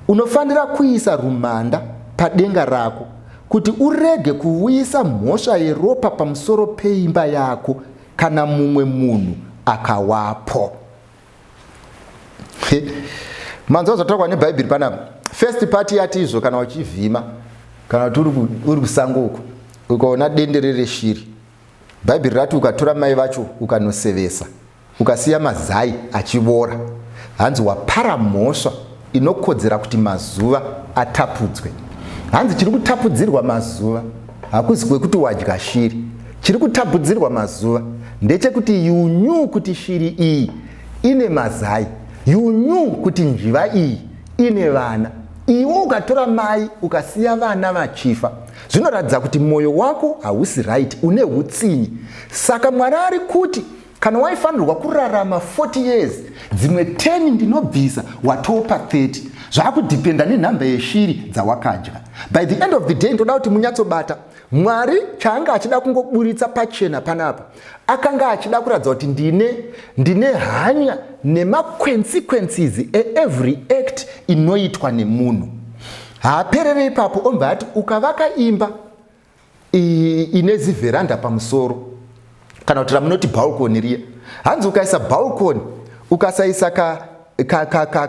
unofanira kuisa rumanda padenga rako, kuti urege kuuyisa mhosva yeropa pamusoro peimba yako kana mumwe munhu akawapo. Manzwa zvataurwa nebhaibheri panapa. First part yati izvo kana uchivhima kana kuti uri kusango uko ukaona dendere reshiri bhaibheri rati ukatora mai vacho ukanosevesa ukasiya mazai achivora hanzi wapara mhosva inokodzera kuti mazuva atapudzwe hanzi chiri kutapudzirwa mazuva hakuzi kwekuti wadya shiri chiri kutapudzirwa mazuva ndechekuti you knew kuti shiri iyi ine mazai you knew kuti njiva iyi ine vana iwe ukatora mai ukasiya vana vachifa zvinoratidza kuti mwoyo wako hausi right une utsinyi saka mwari ari kuti kana waifanirwa kurarama 40 years dzimwe 10 ndinobvisa watopa 30 zvakudhipenda nenhamba yeshiri dzawakadya by the end of the day ndoda kuti munyatsobata Mwari chaanga achida kungoburitsa pachena panapa akanga achida kuratidza kuti ndine ndine hanya nemaconsequences eevery act inoitwa nemunhu. Haaperere ipapo obva ati ukavaka imba ine zivheranda pamusoro kana kuti ramunoti balcony riya hanzi ukaisa balcony ukasaisa ka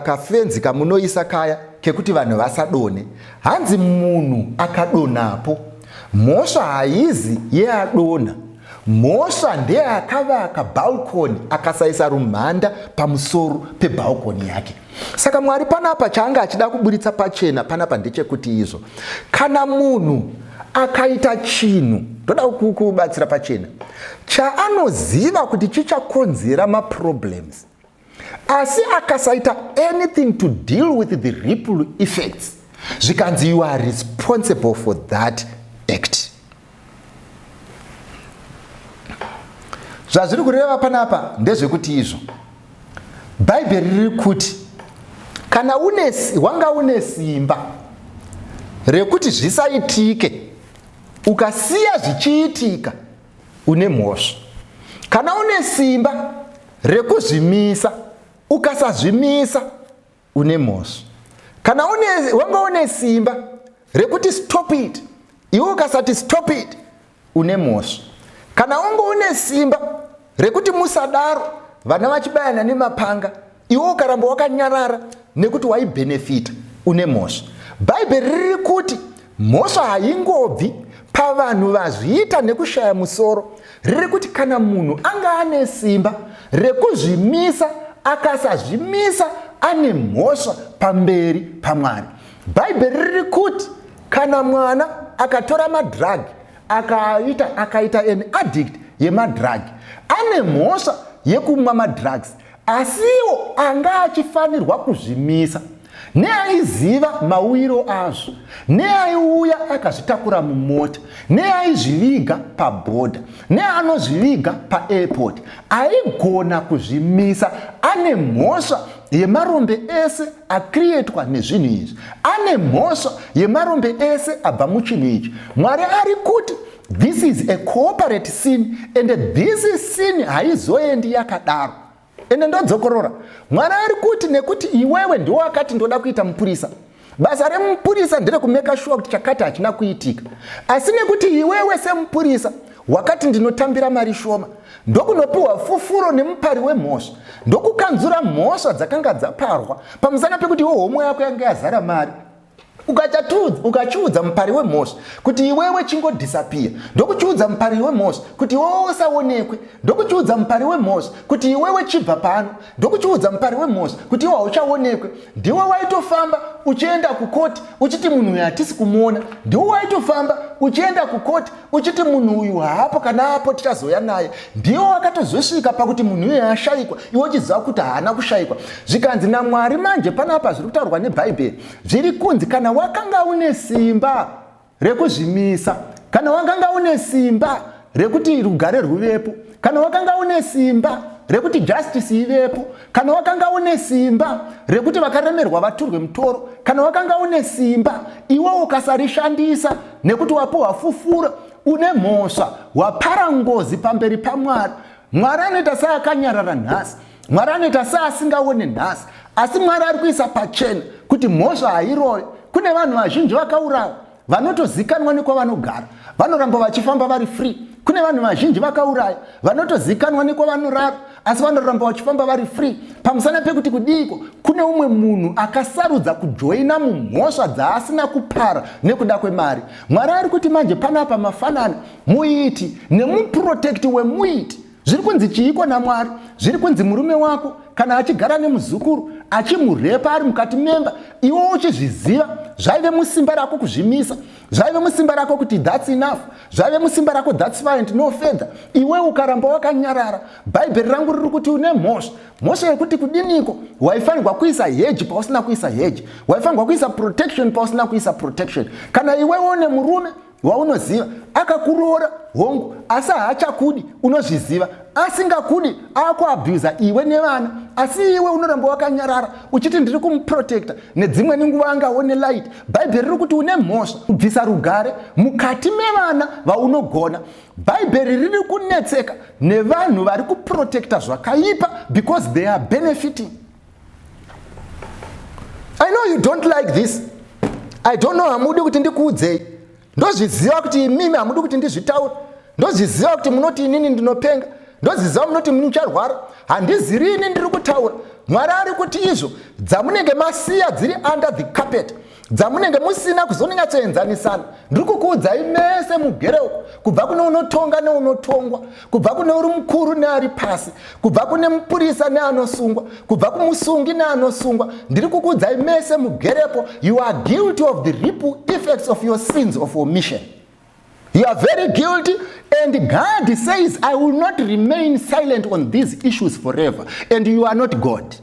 kafenzi ka, ka, kamunoisa kaya kekuti vanhu vasadonhe hanzi munhu akadonhapo mhosva haizi yeadonha mhosva ndeakavaka balcony akasaisa rumhanda pamusoro pebalcony yake saka mwari panapa chaanga achida kuburitsa pachena panapa ndechekuti izvo kana munhu akaita chinhu ndoda kubatsira pachena chaanoziva kuti chichakonzera maproblems asi akasaita anything to deal with the ripple effects zvikanzi you are responsible for that act zvazviri kureva panapa ndezvekuti izvo bhaibheri riri kuti kana une wanga une simba rekuti zvisaitike ukasiya zvichiitika une mhosva kana une simba rekuzvimisa ukasazvimisa une mhosva kana une, wanga une simba rekuti stop it iwe ukasati stop it une mhosva kana unge une simba rekuti musadaro vana vachibayana nemapanga iwe ukaramba wakanyarara nekuti waibhenefita une mhosva bhaibheri riri kuti mhosva haingobvi pavanhu vazviita nekushaya musoro riri kuti kana munhu anga ane simba rekuzvimisa akasazvimisa ane mhosva pamberi pamwari bhaibheri riri kuti kana mwana akatora madrug akaita akaita an addict yemadrug ane mhosva yekumwa madrugs asiwo anga achifanirwa kuzvimisa neaiziva mauyiro azvo neaiuya akazvitakura mumota neaizviviga pabhodha neanozviviga paairport aigona kuzvimisa ane mhosva yemarombe ese akrietwa nezvinhu izvi ane mhosva yemarombe ese abva muchinhu ichi mwari ari kuti this is a cooperate sin and this sin haizoendi yakadaro ende ndodzokorora mwari ari kuti nekuti iwewe ndiwo akati ndoda kuita mupurisa basa remupurisa nderekumeka shuwa kuti chakati hachina kuitika asi nekuti iwewe semupurisa wakati ndinotambira mari shoma ndokunopiwa fufuro nemupari wemhosva ndokukanzura mhosva dzakanga dzaparwa pamusana pekuti iwe homwe yako yanga yazara mari ukachiudza mupari wemhosva kuti iwewe chingodhisapiya ndokuchiudza mupari wemhosva kuti iwewe usaonekwe ndokuchiudza mupari wemhosva kuti iwewe chibva pano ndokuchiudza mupari wemhosva kuti iwe hauchaonekwe ndiwe waitofamba uchienda kukoti uchiti munhu uyu hatisi kumuona ndiwe waitofamba uchienda kukoti uchiti munhu uyu haapo kana apo tichazouya naye ndiwe wakatozosvika pakuti munhu uyu ashaikwa iwe uchiziva kuti haana kushaikwa zvikanzi namwari manje panapa zviri kutaurwa nebhaibheri zviri kunzi kana wakanga une simba rekuzvimisa kana wakanga une simba rekuti rugare rwuvepo kana wakanga une simba rekuti justice ivepo kana wakanga une simba rekuti vakaremerwa vaturwe mutoro kana wakanga une simba iwe ukasarishandisa nekuti wapiwa fufura une mhosva wapara ngozi pamberi pamwari mwari anoita seakanyarara nhasi mwari anoita seasingaone nhasi asi mwari ari kuisa pachena kuti mhosva hairove kune vanhu vazhinji vakaurawa vanotozikanwa nekwavanogara vanoramba vachifamba vari free. Kune vanhu vazhinji vakauraya vanotozikanwa nekwavanorara, asi vanoramba vachifamba vari free pamusana pekuti kudiiko, kune umwe munhu akasarudza kujoina mumhosva dzaasina kupara nekuda kwemari. Mwari ari kuti manje panapa mafanana muiti nemuprotecti wemuiti. Zviri kunzi chiiko naMwari? Zviri kunzi murume wako kana achigara nemuzukuru achimurepa ari mukati memba, iwe uchizviziva, zvaive musimba rako kuzvimisa, zvaive musimba rako kuti that's enough, zvaive musimba rako that's fine, no further. Iwe ukaramba wakanyarara, Bhaibheri rangu riri kuti une mhosva. Mhosva yekuti kudiniko? Waifanirwa kuisa hedge pausina kuisa hedge, waifanirwa kuisa protection pausina kuisa protection. Kana iwe une murume waunoziva akakuroora, hongu, asi haachakudi, unozviziva, asingakudi, akuabhuza iwe nevana, asi iwe unoramba wakanyarara uchiti ndiri kumuprotecta, nedzimweni nguva angaone light. Bhaibheri riri kuti une mhosva kubvisa rugare mukati mevana vaunogona. Bhaibheri riri kunetseka nevanhu vari kuprotecta zvakaipa because they are benefiting. I know you don't like this. I don't know, hamudi kuti ndikuudzei. Ndozviziva kuti imimi hamudi kuti ndizvitaure. Ndozviziva kuti munoti inini ndinopenga. Ndozviziva munoti mucharwara. Handiziri ini ndiri kutaura. Mwari ari kuti izvo dzamunenge masiya dziri under the carpet, dzamunenge musina kuzonyatsoenzanisana, ndiri kukuudzai mese mugere uko, kubva kune unotonga neunotongwa, kubva kune uri mukuru neari pasi, kubva kune mupurisa neanosungwa, kubva kumusungi neanosungwa, ndiri kukuudzai mese mugerepo, you are guilty of the ripple effects of your sins of omission. You are very guilty, and God says, I will not remain silent on these issues forever, and you are not God.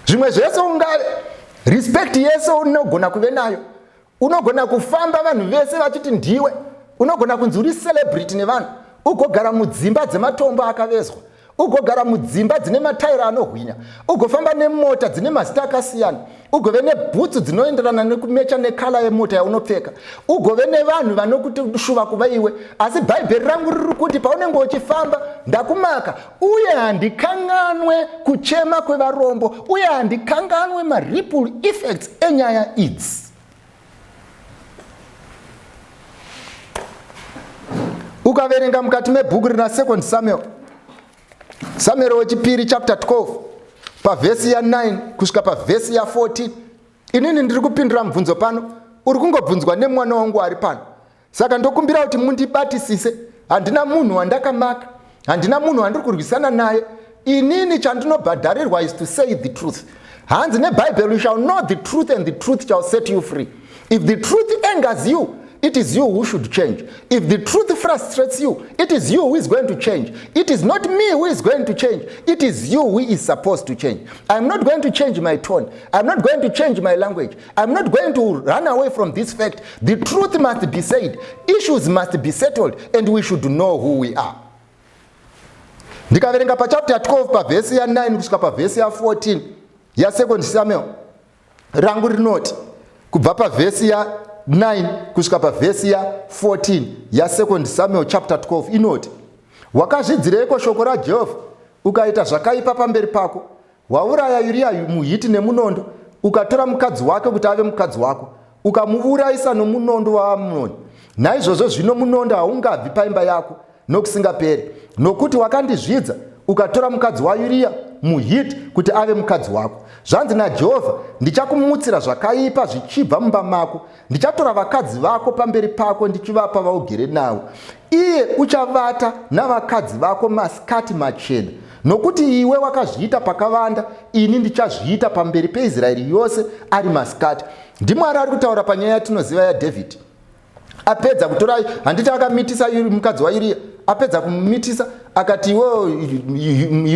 Zvimwe zvese ungave respect yese unogona kuve nayo, unogona kufamba vanhu vese vachiti ndiwe, unogona kunzi uri celebrity nevanhu, ugogara mudzimba dzematombo akavezwa, ugogara mudzimba dzine mataira anohwinya, ugofamba nemota dzine mazita akasiyana, ugove nebhutsu dzinoenderana nekumecha nekala yemota yaunopfeka, ugove nevanhu vanokuti shuva kuva iwe. Asi Bhaibheri rangu riri kuti paunenge uchifamba, ndakumaka, uye handikanganwe kuchema kwevarombo, uye handikanganwe maripple effects enyaya idzi. Ukaverenga mukati mebhuku rina Second Samuel, Samuel wechipiri chapter 12, pavhesi ya9 kusvika pavhesi ya14. Inini ndiri kupindura mubvunzo pano uri kungobvunzwa nemwana wangu ari pano, saka ndokumbira kuti mundibatisise. Handina munhu wandakamaka, handina munhu wandiri kurwisana naye. Inini chandinobhadharirwa is to say the truth. Hanzi neBhaibheri, you shall know the truth and the truth shall set you free. If the truth angers you, it is you who should change. If the truth frustrates you, it is you who is going to change. It is not me who is going to change. It is you who is supposed to change. I'm not going to change my tone. I'm not going to change my language. I'm not going to run away from this fact. The truth must be said. Issues must be settled, and we should know who we are. Ndikaverenga pachapter 12 pavhesi ya9 kusvika pavhesi ya14 yaSecond Samuel, rangu rinoti kubva pavhesi ya9 kusvika pavhesi ya14 yaSecond Samuel chapter 12 inoti, wakazvidzireiko shoko raJehovha, ukaita zvakaipa pamberi pako? Wauraya Uriya muHiti nemunondo, ukatora mukadzi wake kuti ave mukadzi wako, ukamuurayisa nomunondo waAmunoni. Naizvozvo zvino munondo haungabvi paimba yako nokusingaperi, nokuti wakandizvidza, ukatora mukadzi waUriya muHiti kuti ave mukadzi wako. Zvanzi naJehovha, ndichakumutsira zvakaipa zvichibva mumba mako. Ndichatora vakadzi vako pamberi pako, ndichivapa vaugere navo. Iye uchavata navakadzi vako masikati machena, nokuti iwe wakazviita pakavanda, ini ndichazviita pamberi peIsraeri yose ari masikati. NdiMwari ari kutaura panyaya yatinoziva yaDhavhidhi. Apedza kutora, handiti akamitisa mukadzi waUriya? Apedza kumumitisa, akati, iwe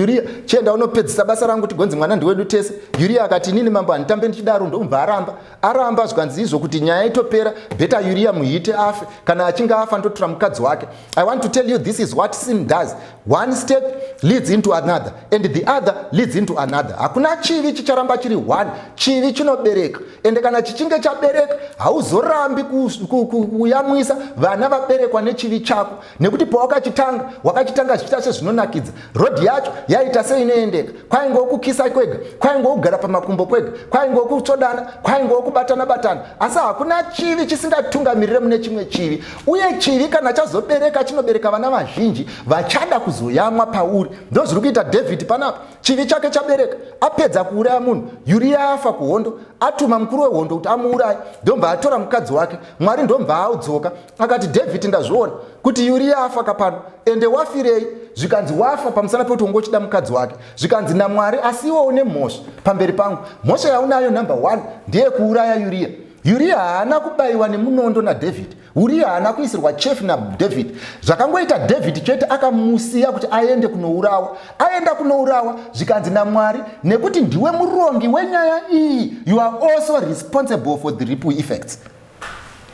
Uriya, chienda unopedzisa basa rangu, tigonzi mwana ndiwedu tese. Uriya akati, inini mambo handitambe ndichidaro. Ndomubva aramba. Aramba, zvikanzi izvo kuti nyaya itopera, better Uriya muHiti afe. Kana achinge afa, ndotora mukadzi wake. I want to tell you, this is what sin does. One step leads into another, and the other leads into another. Hakuna chivi chicharamba chiri one. Chivi chinobereka, ende kana chichinge chabereka, hauzorambi kuyamwisa vana vaberekwa nechivi chako, nekuti pawakachitanga, wakachitanga. zvachiita sezvinonakidza. Rodhi yacho yaita seinoendeka. Kwaingova kukisa kwega, kwaingova kugara pamakumbo kwega, kwaingova kutsvodana, kwaingova kubatana batana. Asi hakuna chivi chisingatungamirire mune chimwe chivi. Uye chivi kana chazobereka chinobereka vana vazhinji vachada kuzoyamwa pauri. Ndozviri kuita David panapa. Chivi chake chabereka, apedza kuuraya munhu, Uriya afa kuhondo, atuma mukuru wehondo kuti amuuraye, ndobva atora mukadzi wake. Mwari ndobva adzoka akati, David, ndazviona kuti Uriya afa kapano, ende wafirei? Zvikanzi wafa pamusana pekuti wanga uchida mukadzi wake. Zvikanzi naMwari, asi iwe une mhosva pamberi pangu. Mhosva yaunayo number 1 ndeyekuuraya Uriya. Uriya haana kubaiwa nemunondo naDavid. Uriya haana kuisirwa chefu naDavid. Zvakangoita David chete, akamusiya kuti aende kunourawa. Aenda kunourawa, zvikanzi naMwari, nekuti ndiwe murongi wenyaya iyi, you are also responsible for the ripple effects.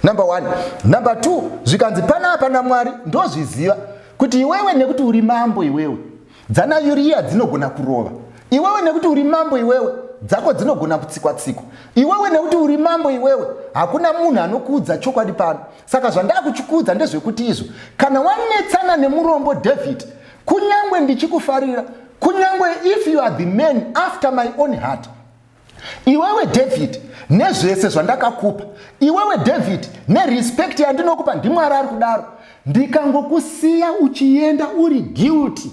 Number 1. Number 2, zvikanzi panapa naMwari, ndozviziva kuti iwewe nekuti uri mambo iwewe, dzana Uriya dzinogona kurova. Iwewe nekuti uri mambo iwewe, dzako dzinogona kutsikwa tsikwa. Iwewe nekuti uri mambo iwewe, hakuna munhu anokuudza chokwadi pano. Saka zvandakuchikuudza ndezvekuti izvo, kana wanetsana nemurombo David, kunyangwe ndichikufarira, kunyangwe if you are the man after my own heart, iwewe David nezvese zvandakakupa, iwewe David nerespect yandinokupa, ndiMwari ari kudaro, ndikangokusiya uchienda uri guilty,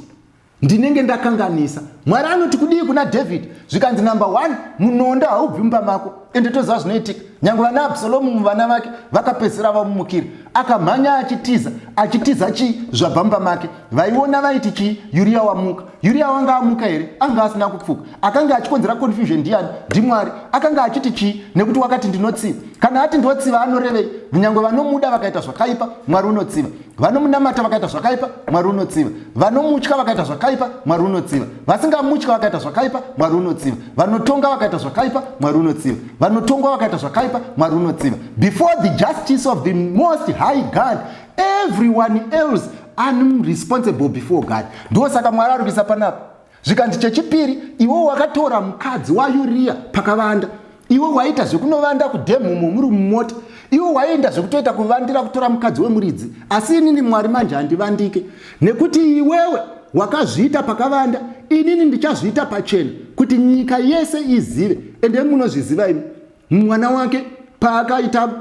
ndinenge ndakanganisa. Mwari anoti kudii kuna David? Zvikanzi number 1, munondo haubvi mumba mako. Ende toziva zvinoitika, nyange vana Absalomu vana vake vakapedzisira vamumukira, akamhanya achitiza, achitiza chii zvabva mumba make. Vaiona vaiti chii? Uriya wamuka. Uriya wanga amuka here? Anga asina kupfuka. Akanga achikonzera confusion ndiani? NdiMwari. Akanga achiti chii? Nekuti wakati ndinotsiva. Kana ati ndotsiva anorevei? Nyangwe vanomuda vakaita zvakaipa, Mwari unotsiva. Vanomunamata vakaita zvakaipa, Mwari unotsiva. Vanomutya vakaita zvakaipa, Mwari unotsiva. Vasingamutya vakaita zvakaipa, Mwari unotsiva. Vanotonga vakaita zvakaipa, Mwari unotsiva. Vanotongwa vakaita zvakaipa, Mwari unotsiva. Before the justice of the most high God, everyone else unresponsible before God. Ndosaka Mwari ari kuisa panapa. Zvikanzi chechipiri, iwe wakatora mukadzi waUriya pakavanda. Iwe waita zvekunovanda kudhemhumo muri mumota. Iwe waienda zvekutoita kuvandira kutora mukadzi wemuridzi. Asi inini Mwari manje handivandike. Nekuti iwewe wakazviita pakavanda, inini ndichazviita pachena kuti nyika yese izive. Ende munozviziva imi. Mwana wake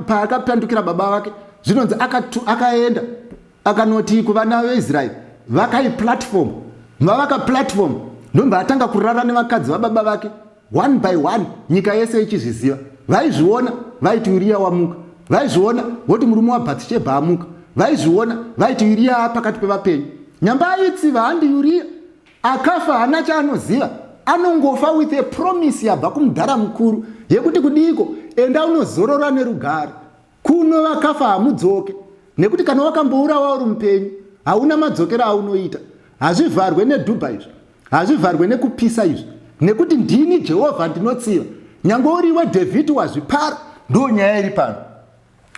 paakapandukira baba vake, zvinonzi akaenda akanoti kuvana veIsraeri, vakai platform. Vavaka platform, ndobva atanga kurara nevakadzi vababa vake one by one, nyika yese ichizviziva. Vaizviona vaiti Uriya wamuka, vaizviona voti murume waBhathishebha amuka, vaizviona vaiti Uriya pakati pevapenyu. Nyamba aitsiva handi Uriya akafa haana chaanoziva, anongofa with a promise yabva kumudhara mukuru yekuti kudiiko, enda unozorora nerugare. Kuno vakafa hamudzoke, nekuti kana wakambourawa uri mupenyu hauna madzokero aunoita. Hazvivharwe nedhubha izvi, hazvivharwe nekupisa izvi, nekuti ndini Jehovha ndinotsiva. Nyange uriwe David wazvipara. Ndo nyaya iri pano.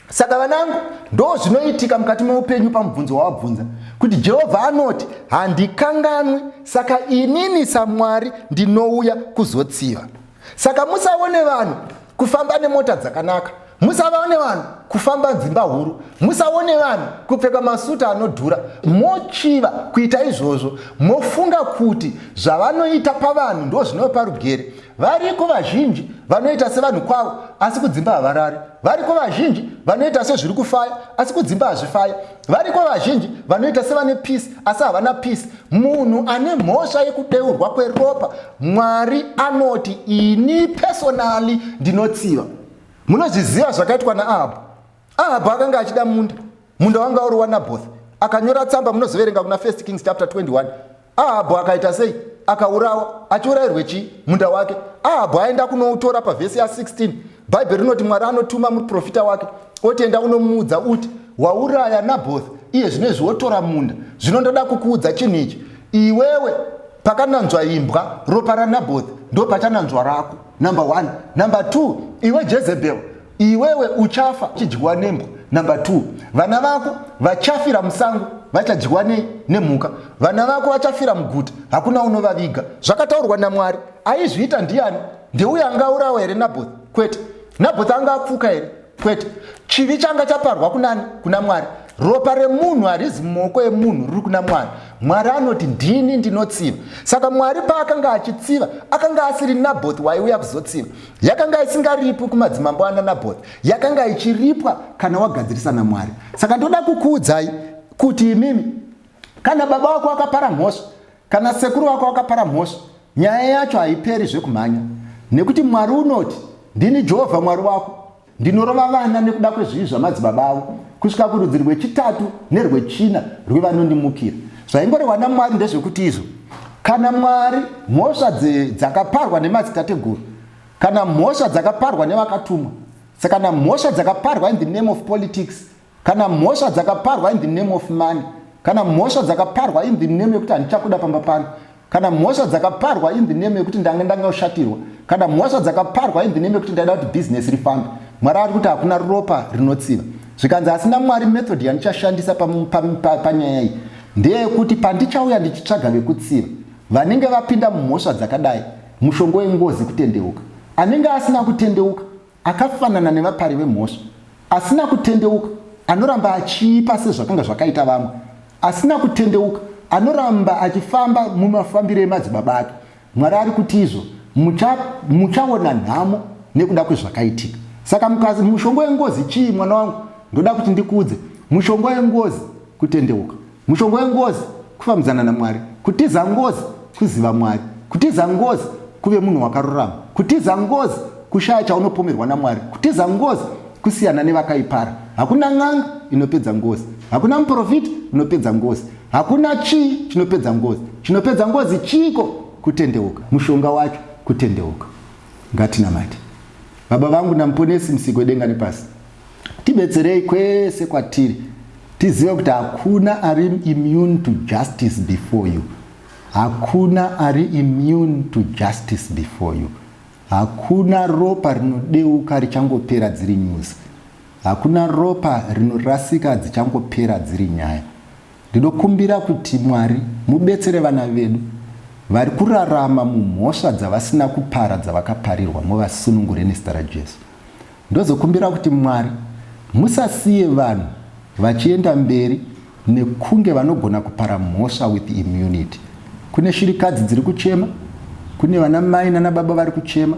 Saka vanangu, ndo zvinoitika mukati meupenyu pamubvunzo wawabvunza kuti Jehovha anoti handikanganwi, saka inini saMwari ndinouya kuzotsiva. Saka musaone vanhu kufamba nemota dzakanaka, musaone vanhu kufamba dzimba huru, musaone vanhu kupfeka masuta anodhura, mochiva kuita izvozvo, mofunga kuti zvavanoita pavanhu ndo zvinopa rugere. Variko vazhinji vanoita sevanhu kwavo, asi kudzimba havarari. Variko vazhinji vanoita sezviri kufaya, asi kudzimba hazvifaya. Variko vazhinji vanoita sevane peace, asi havana peace. Munhu ane mhosva yekudeurwa kweropa, Mwari anoti ini personally ndinotsiva. Munozviziva zvakaitwa naAhabhu. Ahabhu akanga achida munda, munda wanga uri waNaboth. Akanyora tsamba, munozoverenga kuna 1 Kings chapter 21. Ahabhu akaita sei? Akaurawa. Achiurayirwe chii? Munda wake. Ahabhu aenda kunoutora pavhesi ya 16. Bhaibheri rinoti Mwari anotuma muprofita wake oti enda unomuudza uti wauraya Naboth, iye zvino izvi wotora munda. Zvino ndoda kukuudza chinhu ichi, iwewe pakananzwa imbwa ropa raNaboth ndo pachananzwa rako. Number 1. Number 2, iwe Jezebel, iwewe uchafa uchidyiwa nembwa. Number 2, vana vako vachafira musango, vachadyiwa nemhuka. Vana vako vachafira muguta, hakuna unovaviga. Zvakataurwa naMwari. Aizviita ndiani? Ndeuyo angaurawa here Naboth? Kwete. Naboth anga apfuka here? Kwete. Chivi changa chaparwa kunani? Kuna Mwari. Ropa remunhu harizi mumaoko emunhu, riri kuna Mwari. Mwari anoti ndini ndinotsiva. Saka Mwari paakanga achitsiva, akanga asiri Naboth waiuya kuzotsiva. Yakanga isingaripwi kumadzimambo ana Naboth, yakanga ichiripwa kana wagadzirisa naMwari. Saka ndoda kukuudzai kuti imimi, kana baba wako akapara mhosva, kana sekuru wako akapara mhosva, nyaya yacho haiperi zvekumhanya, nekuti Mwari unoti, ndini Jehovha Mwari wako, Ndinorova vana nekuda kwezvivi zvamadzibaba avo kusvika kurudzi rwechitatu nerwechina rwevanondimukira. Zvaingorehwa naMwari ndezvekuti izvo kana Mwari mhosva dzakaparwa nemadzitateguru kana mhosva dzakaparwa nevakatumwa kana mhosva dzakaparwa in the name of politics kana mhosva dzakaparwa in the name of money kana mhosva dzakaparwa in the name yekuti handichakuda pamba pano kana mhosva dzakaparwa in the name yekuti ndanga ndanga kushatirwa kana mhosva dzakaparwa in the name yekuti ndaida kuti business rifambe. Mwari ari kuti hakuna ropa rinotsiva. Zvikanzi asina Mwari method yandichashandisa panyaya iyi ndeyekuti pandichauya ndichitsvaga vekutsiva vanenge vapinda mumhosva dzakadai, mushongo wengozi kutendeuka. Anenge asina kutendeuka akafanana nevapari vemhosva. Asina kutendeuka anoramba achiipa sezvakanga zvakaita vamwe. Asina kutendeuka anoramba achifamba mumafambiro emadzibaba ake. Mwari ari kuti izvo muchaona nhamo nekuda kwezvakaitika. Saka mukazi mushongo wengozi chii mwana wangu? Ndoda kuti ndikuudze. Mushongo wengozi kutendeuka. Mushongo wengozi kufambidzana naMwari. Kutiza ngozi kuziva Mwari. Kutiza ngozi kuve munhu wakarurama. Kutiza ngozi kushaya chaunopomerwa naMwari. Kutiza ngozi kusiyana nevakaipara. Hakuna n'anga inopedza ngozi. Hakuna muprofita unopedza ngozi. Hakuna chii chinopedza ngozi. Chinopedza ngozi chiiko? Kutendeuka. Mushonga wacho kutendeuka. Ngatinamate. Baba vangu naMuponesi musiki wedenga nepasi, tibetserei kwese kwatiri tizive kuti hakuna ari immune to justice before you. Hakuna ari immune to justice before you. Hakuna ropa rinodeuka richangopera dziri news. Hakuna ropa rinorasika dzichangopera dziri nyaya. Ndinokumbira kuti Mwari mubetsere vana vedu vari kurarama mumhosva dzavasina kupara dzavakaparirwa muvasunungure nezita raJesu. Ndozokumbira kuti Mwari musasiye vanhu vachienda mberi nekunge vanogona kupara mhosva with immunity. Kune shirikadzi dziri kuchema, kune vana mai nana baba vari kuchema,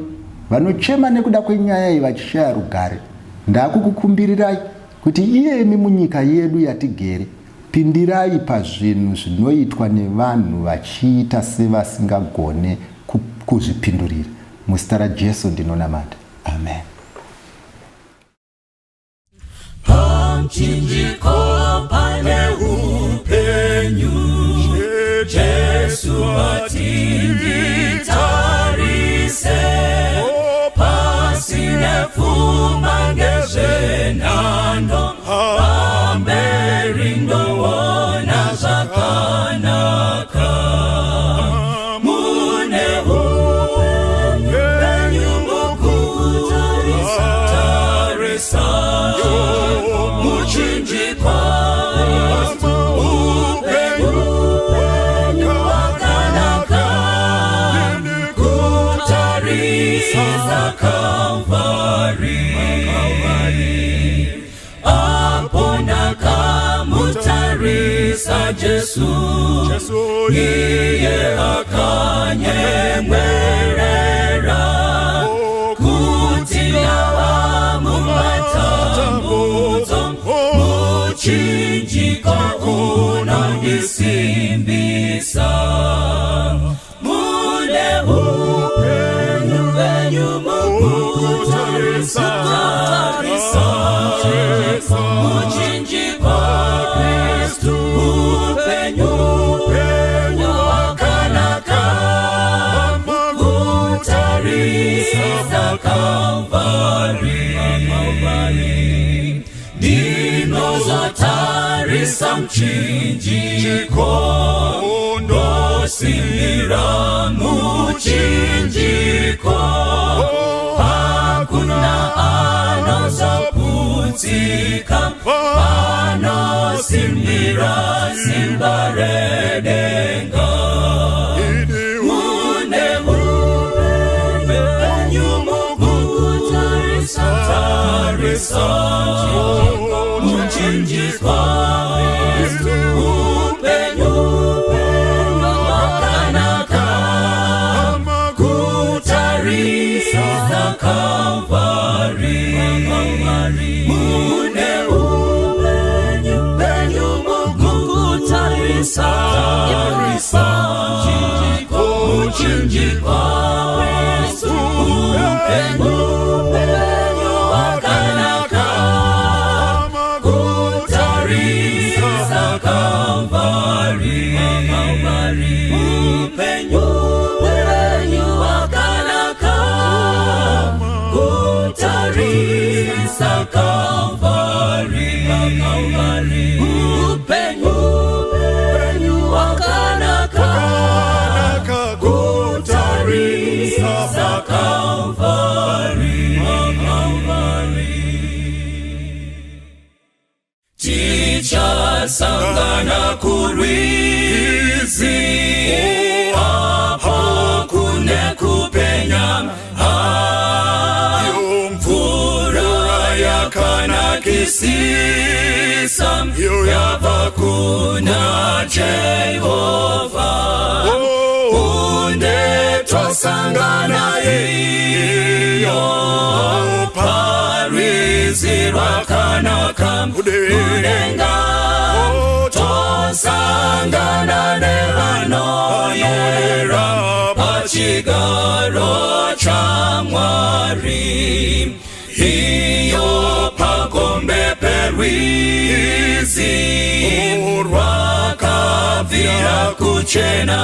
vanochema nekuda kwenyaya iyi vachishaya rugare. Ndakukukumbirirai kuti iyemi munyika yedu yatigere pindirai pazvinhu zvinoitwa nevanhu vachiita sevasingagone kuzvipindurira. Muzita raJesu ndinonamata. Amen. Pamchinjiko pane upenyu, Jesu atinditarise, pasine pfuma ngezvenhando, pamberi ndoona zvakanaka. Mune upenyu mukutarisa, tarisa, muchinjikwa, upenyu wakanaka, kutarisa Kalvari. Apo ndakamutarisa Jesu, iye akanyemwerera, kuti ndava mumatambudzo, muchinjiko unondisimbisa. Mune upenyu hwenyu mukutarisa, tarisa, muchinjikwa, Kristu, upenyu wakanaka, kutarisa Kalvari. Ndinozotarisa muchinjiko, ndosimbira muchinjiko, hakuna anozoputsika panosimbira simba redenga. Mune upenyu mukutarisa, tarisa, muchinjikwa, upenyu. Upenyu hwakanaka kutarisa Kalvari. Upenyu hwakanaka kutarisa Kalvari. Upenyu hwakanaka kutarisa Kalvari. Tichasangana kurwizi, apo kune kupenya, mvura yakanakisisa yabva kuna Jehova. Unde tosangana iyo parwizi rwakanaka kudenga, tosangana nevanoyera pachigaro chaMwari. Iyo pagombe perwizi rwakabvira kuchena,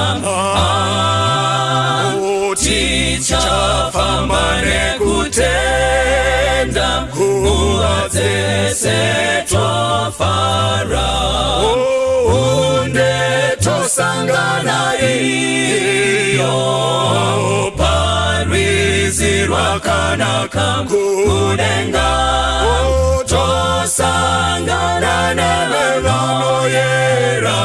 tichafamba nekutenda nguva dzese tofara. Unde tosangana iyo parwizi rwakanaka kudenga, tosangana nevanoyera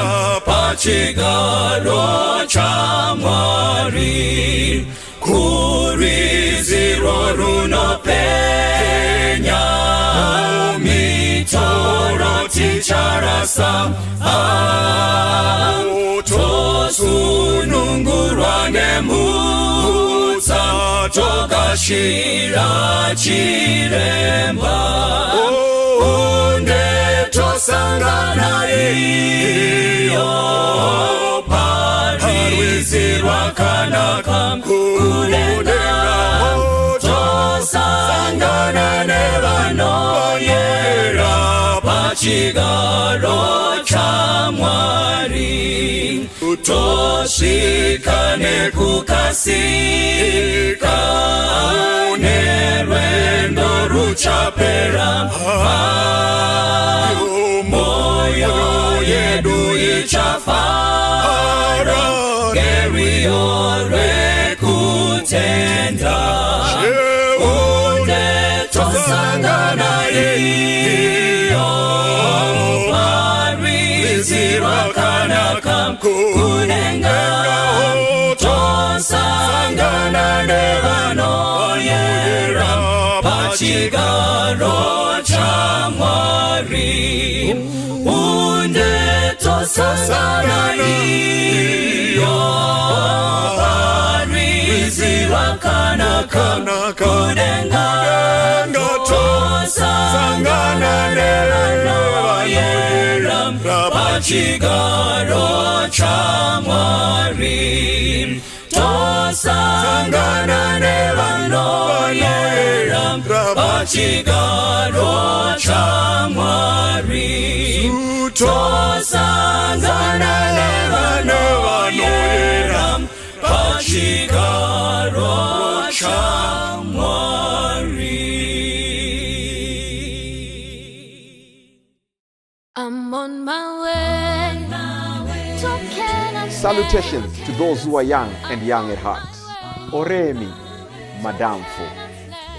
pachigaro chaMwari. Kurwizi runopenya, mitoro ticharasa, tosunungurwa nemutsa, togashira chiremba. Unde tosangana iyo parwizi rwakanaka kudenga, tosangana nevanoyera pachigaro chaMwari. Tosvika nekukasika, nerwendo ruchapera, moyo yedu ichafara ngerwiyo rwekutenda. Unde tosangana iyo parwizi rwakanaka kudenga, tosangana nevanoyera pachigaro chaMwari. Unde tosangana iyo parwizi rwakanaka kudenga, tosangana nevanoyera pachigaro chaMwari. Tosangana nevanoyera pachigaro chaMwari. Tosangana nevanoyera pachigaro chaMwari. I'm on my way. To Canaan. Salutations to those who are young and young at heart. Oremi, Madamfo,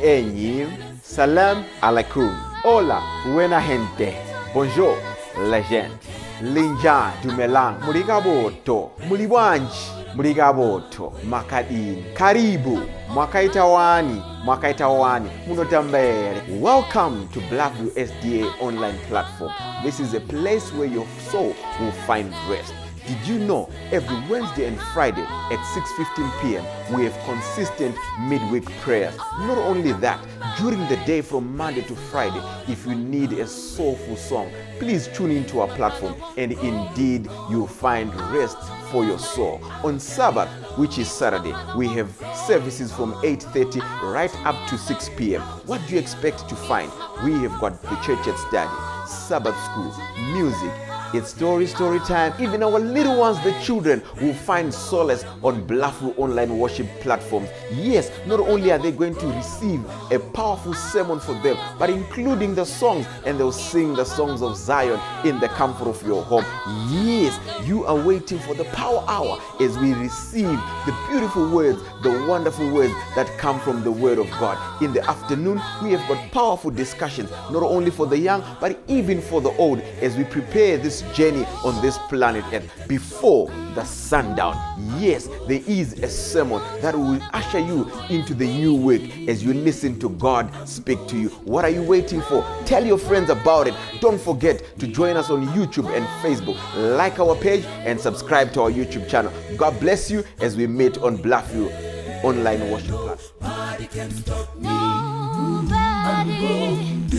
Enyi, Salam alaikum. Hola, buena gente. Bonjour, legend. Linja, Dumelang, Murigaboto, Muliwanji, Murigaboto, Makadini, Karibu, Mwakaita wani, Mwakaita wani, Munotambere. Welcome to Blackview SDA online platform. This is a place where your soul will find rest. Did you know every Wednesday and Friday at 6:15 p.m. we have consistent midweek prayers? Not only that, during the day from Monday to Friday, if you need a soulful song, please tune into our platform and indeed you'll find rest for your soul. On Sabbath, which is Saturday, we have services from 8:30 right up to 6 p.m. What do you expect to find? We have got the church at study, Sabbath school, music. It's story, story time. Even our little ones, the children, will find solace on Bluffview online worship platforms. Yes, not only are they going to receive a powerful sermon for them, but including the songs, and they'll sing the songs of Zion in the comfort of your home. Yes, you are waiting for the power hour as we receive the beautiful words, the wonderful words that come from the Word of God. In the afternoon, we have got powerful discussions, not only for the young, but even for the old, as we prepare this journey on this planet Earth before the sundown. Yes, there is a sermon that will usher you into the new week as you listen to God speak to you. What are you waiting for? Tell your friends about it. Don't forget to join us on YouTube and Facebook. Like our page and subscribe to our YouTube channel. God bless you as we meet on Bluffview online worship platform. Nobody.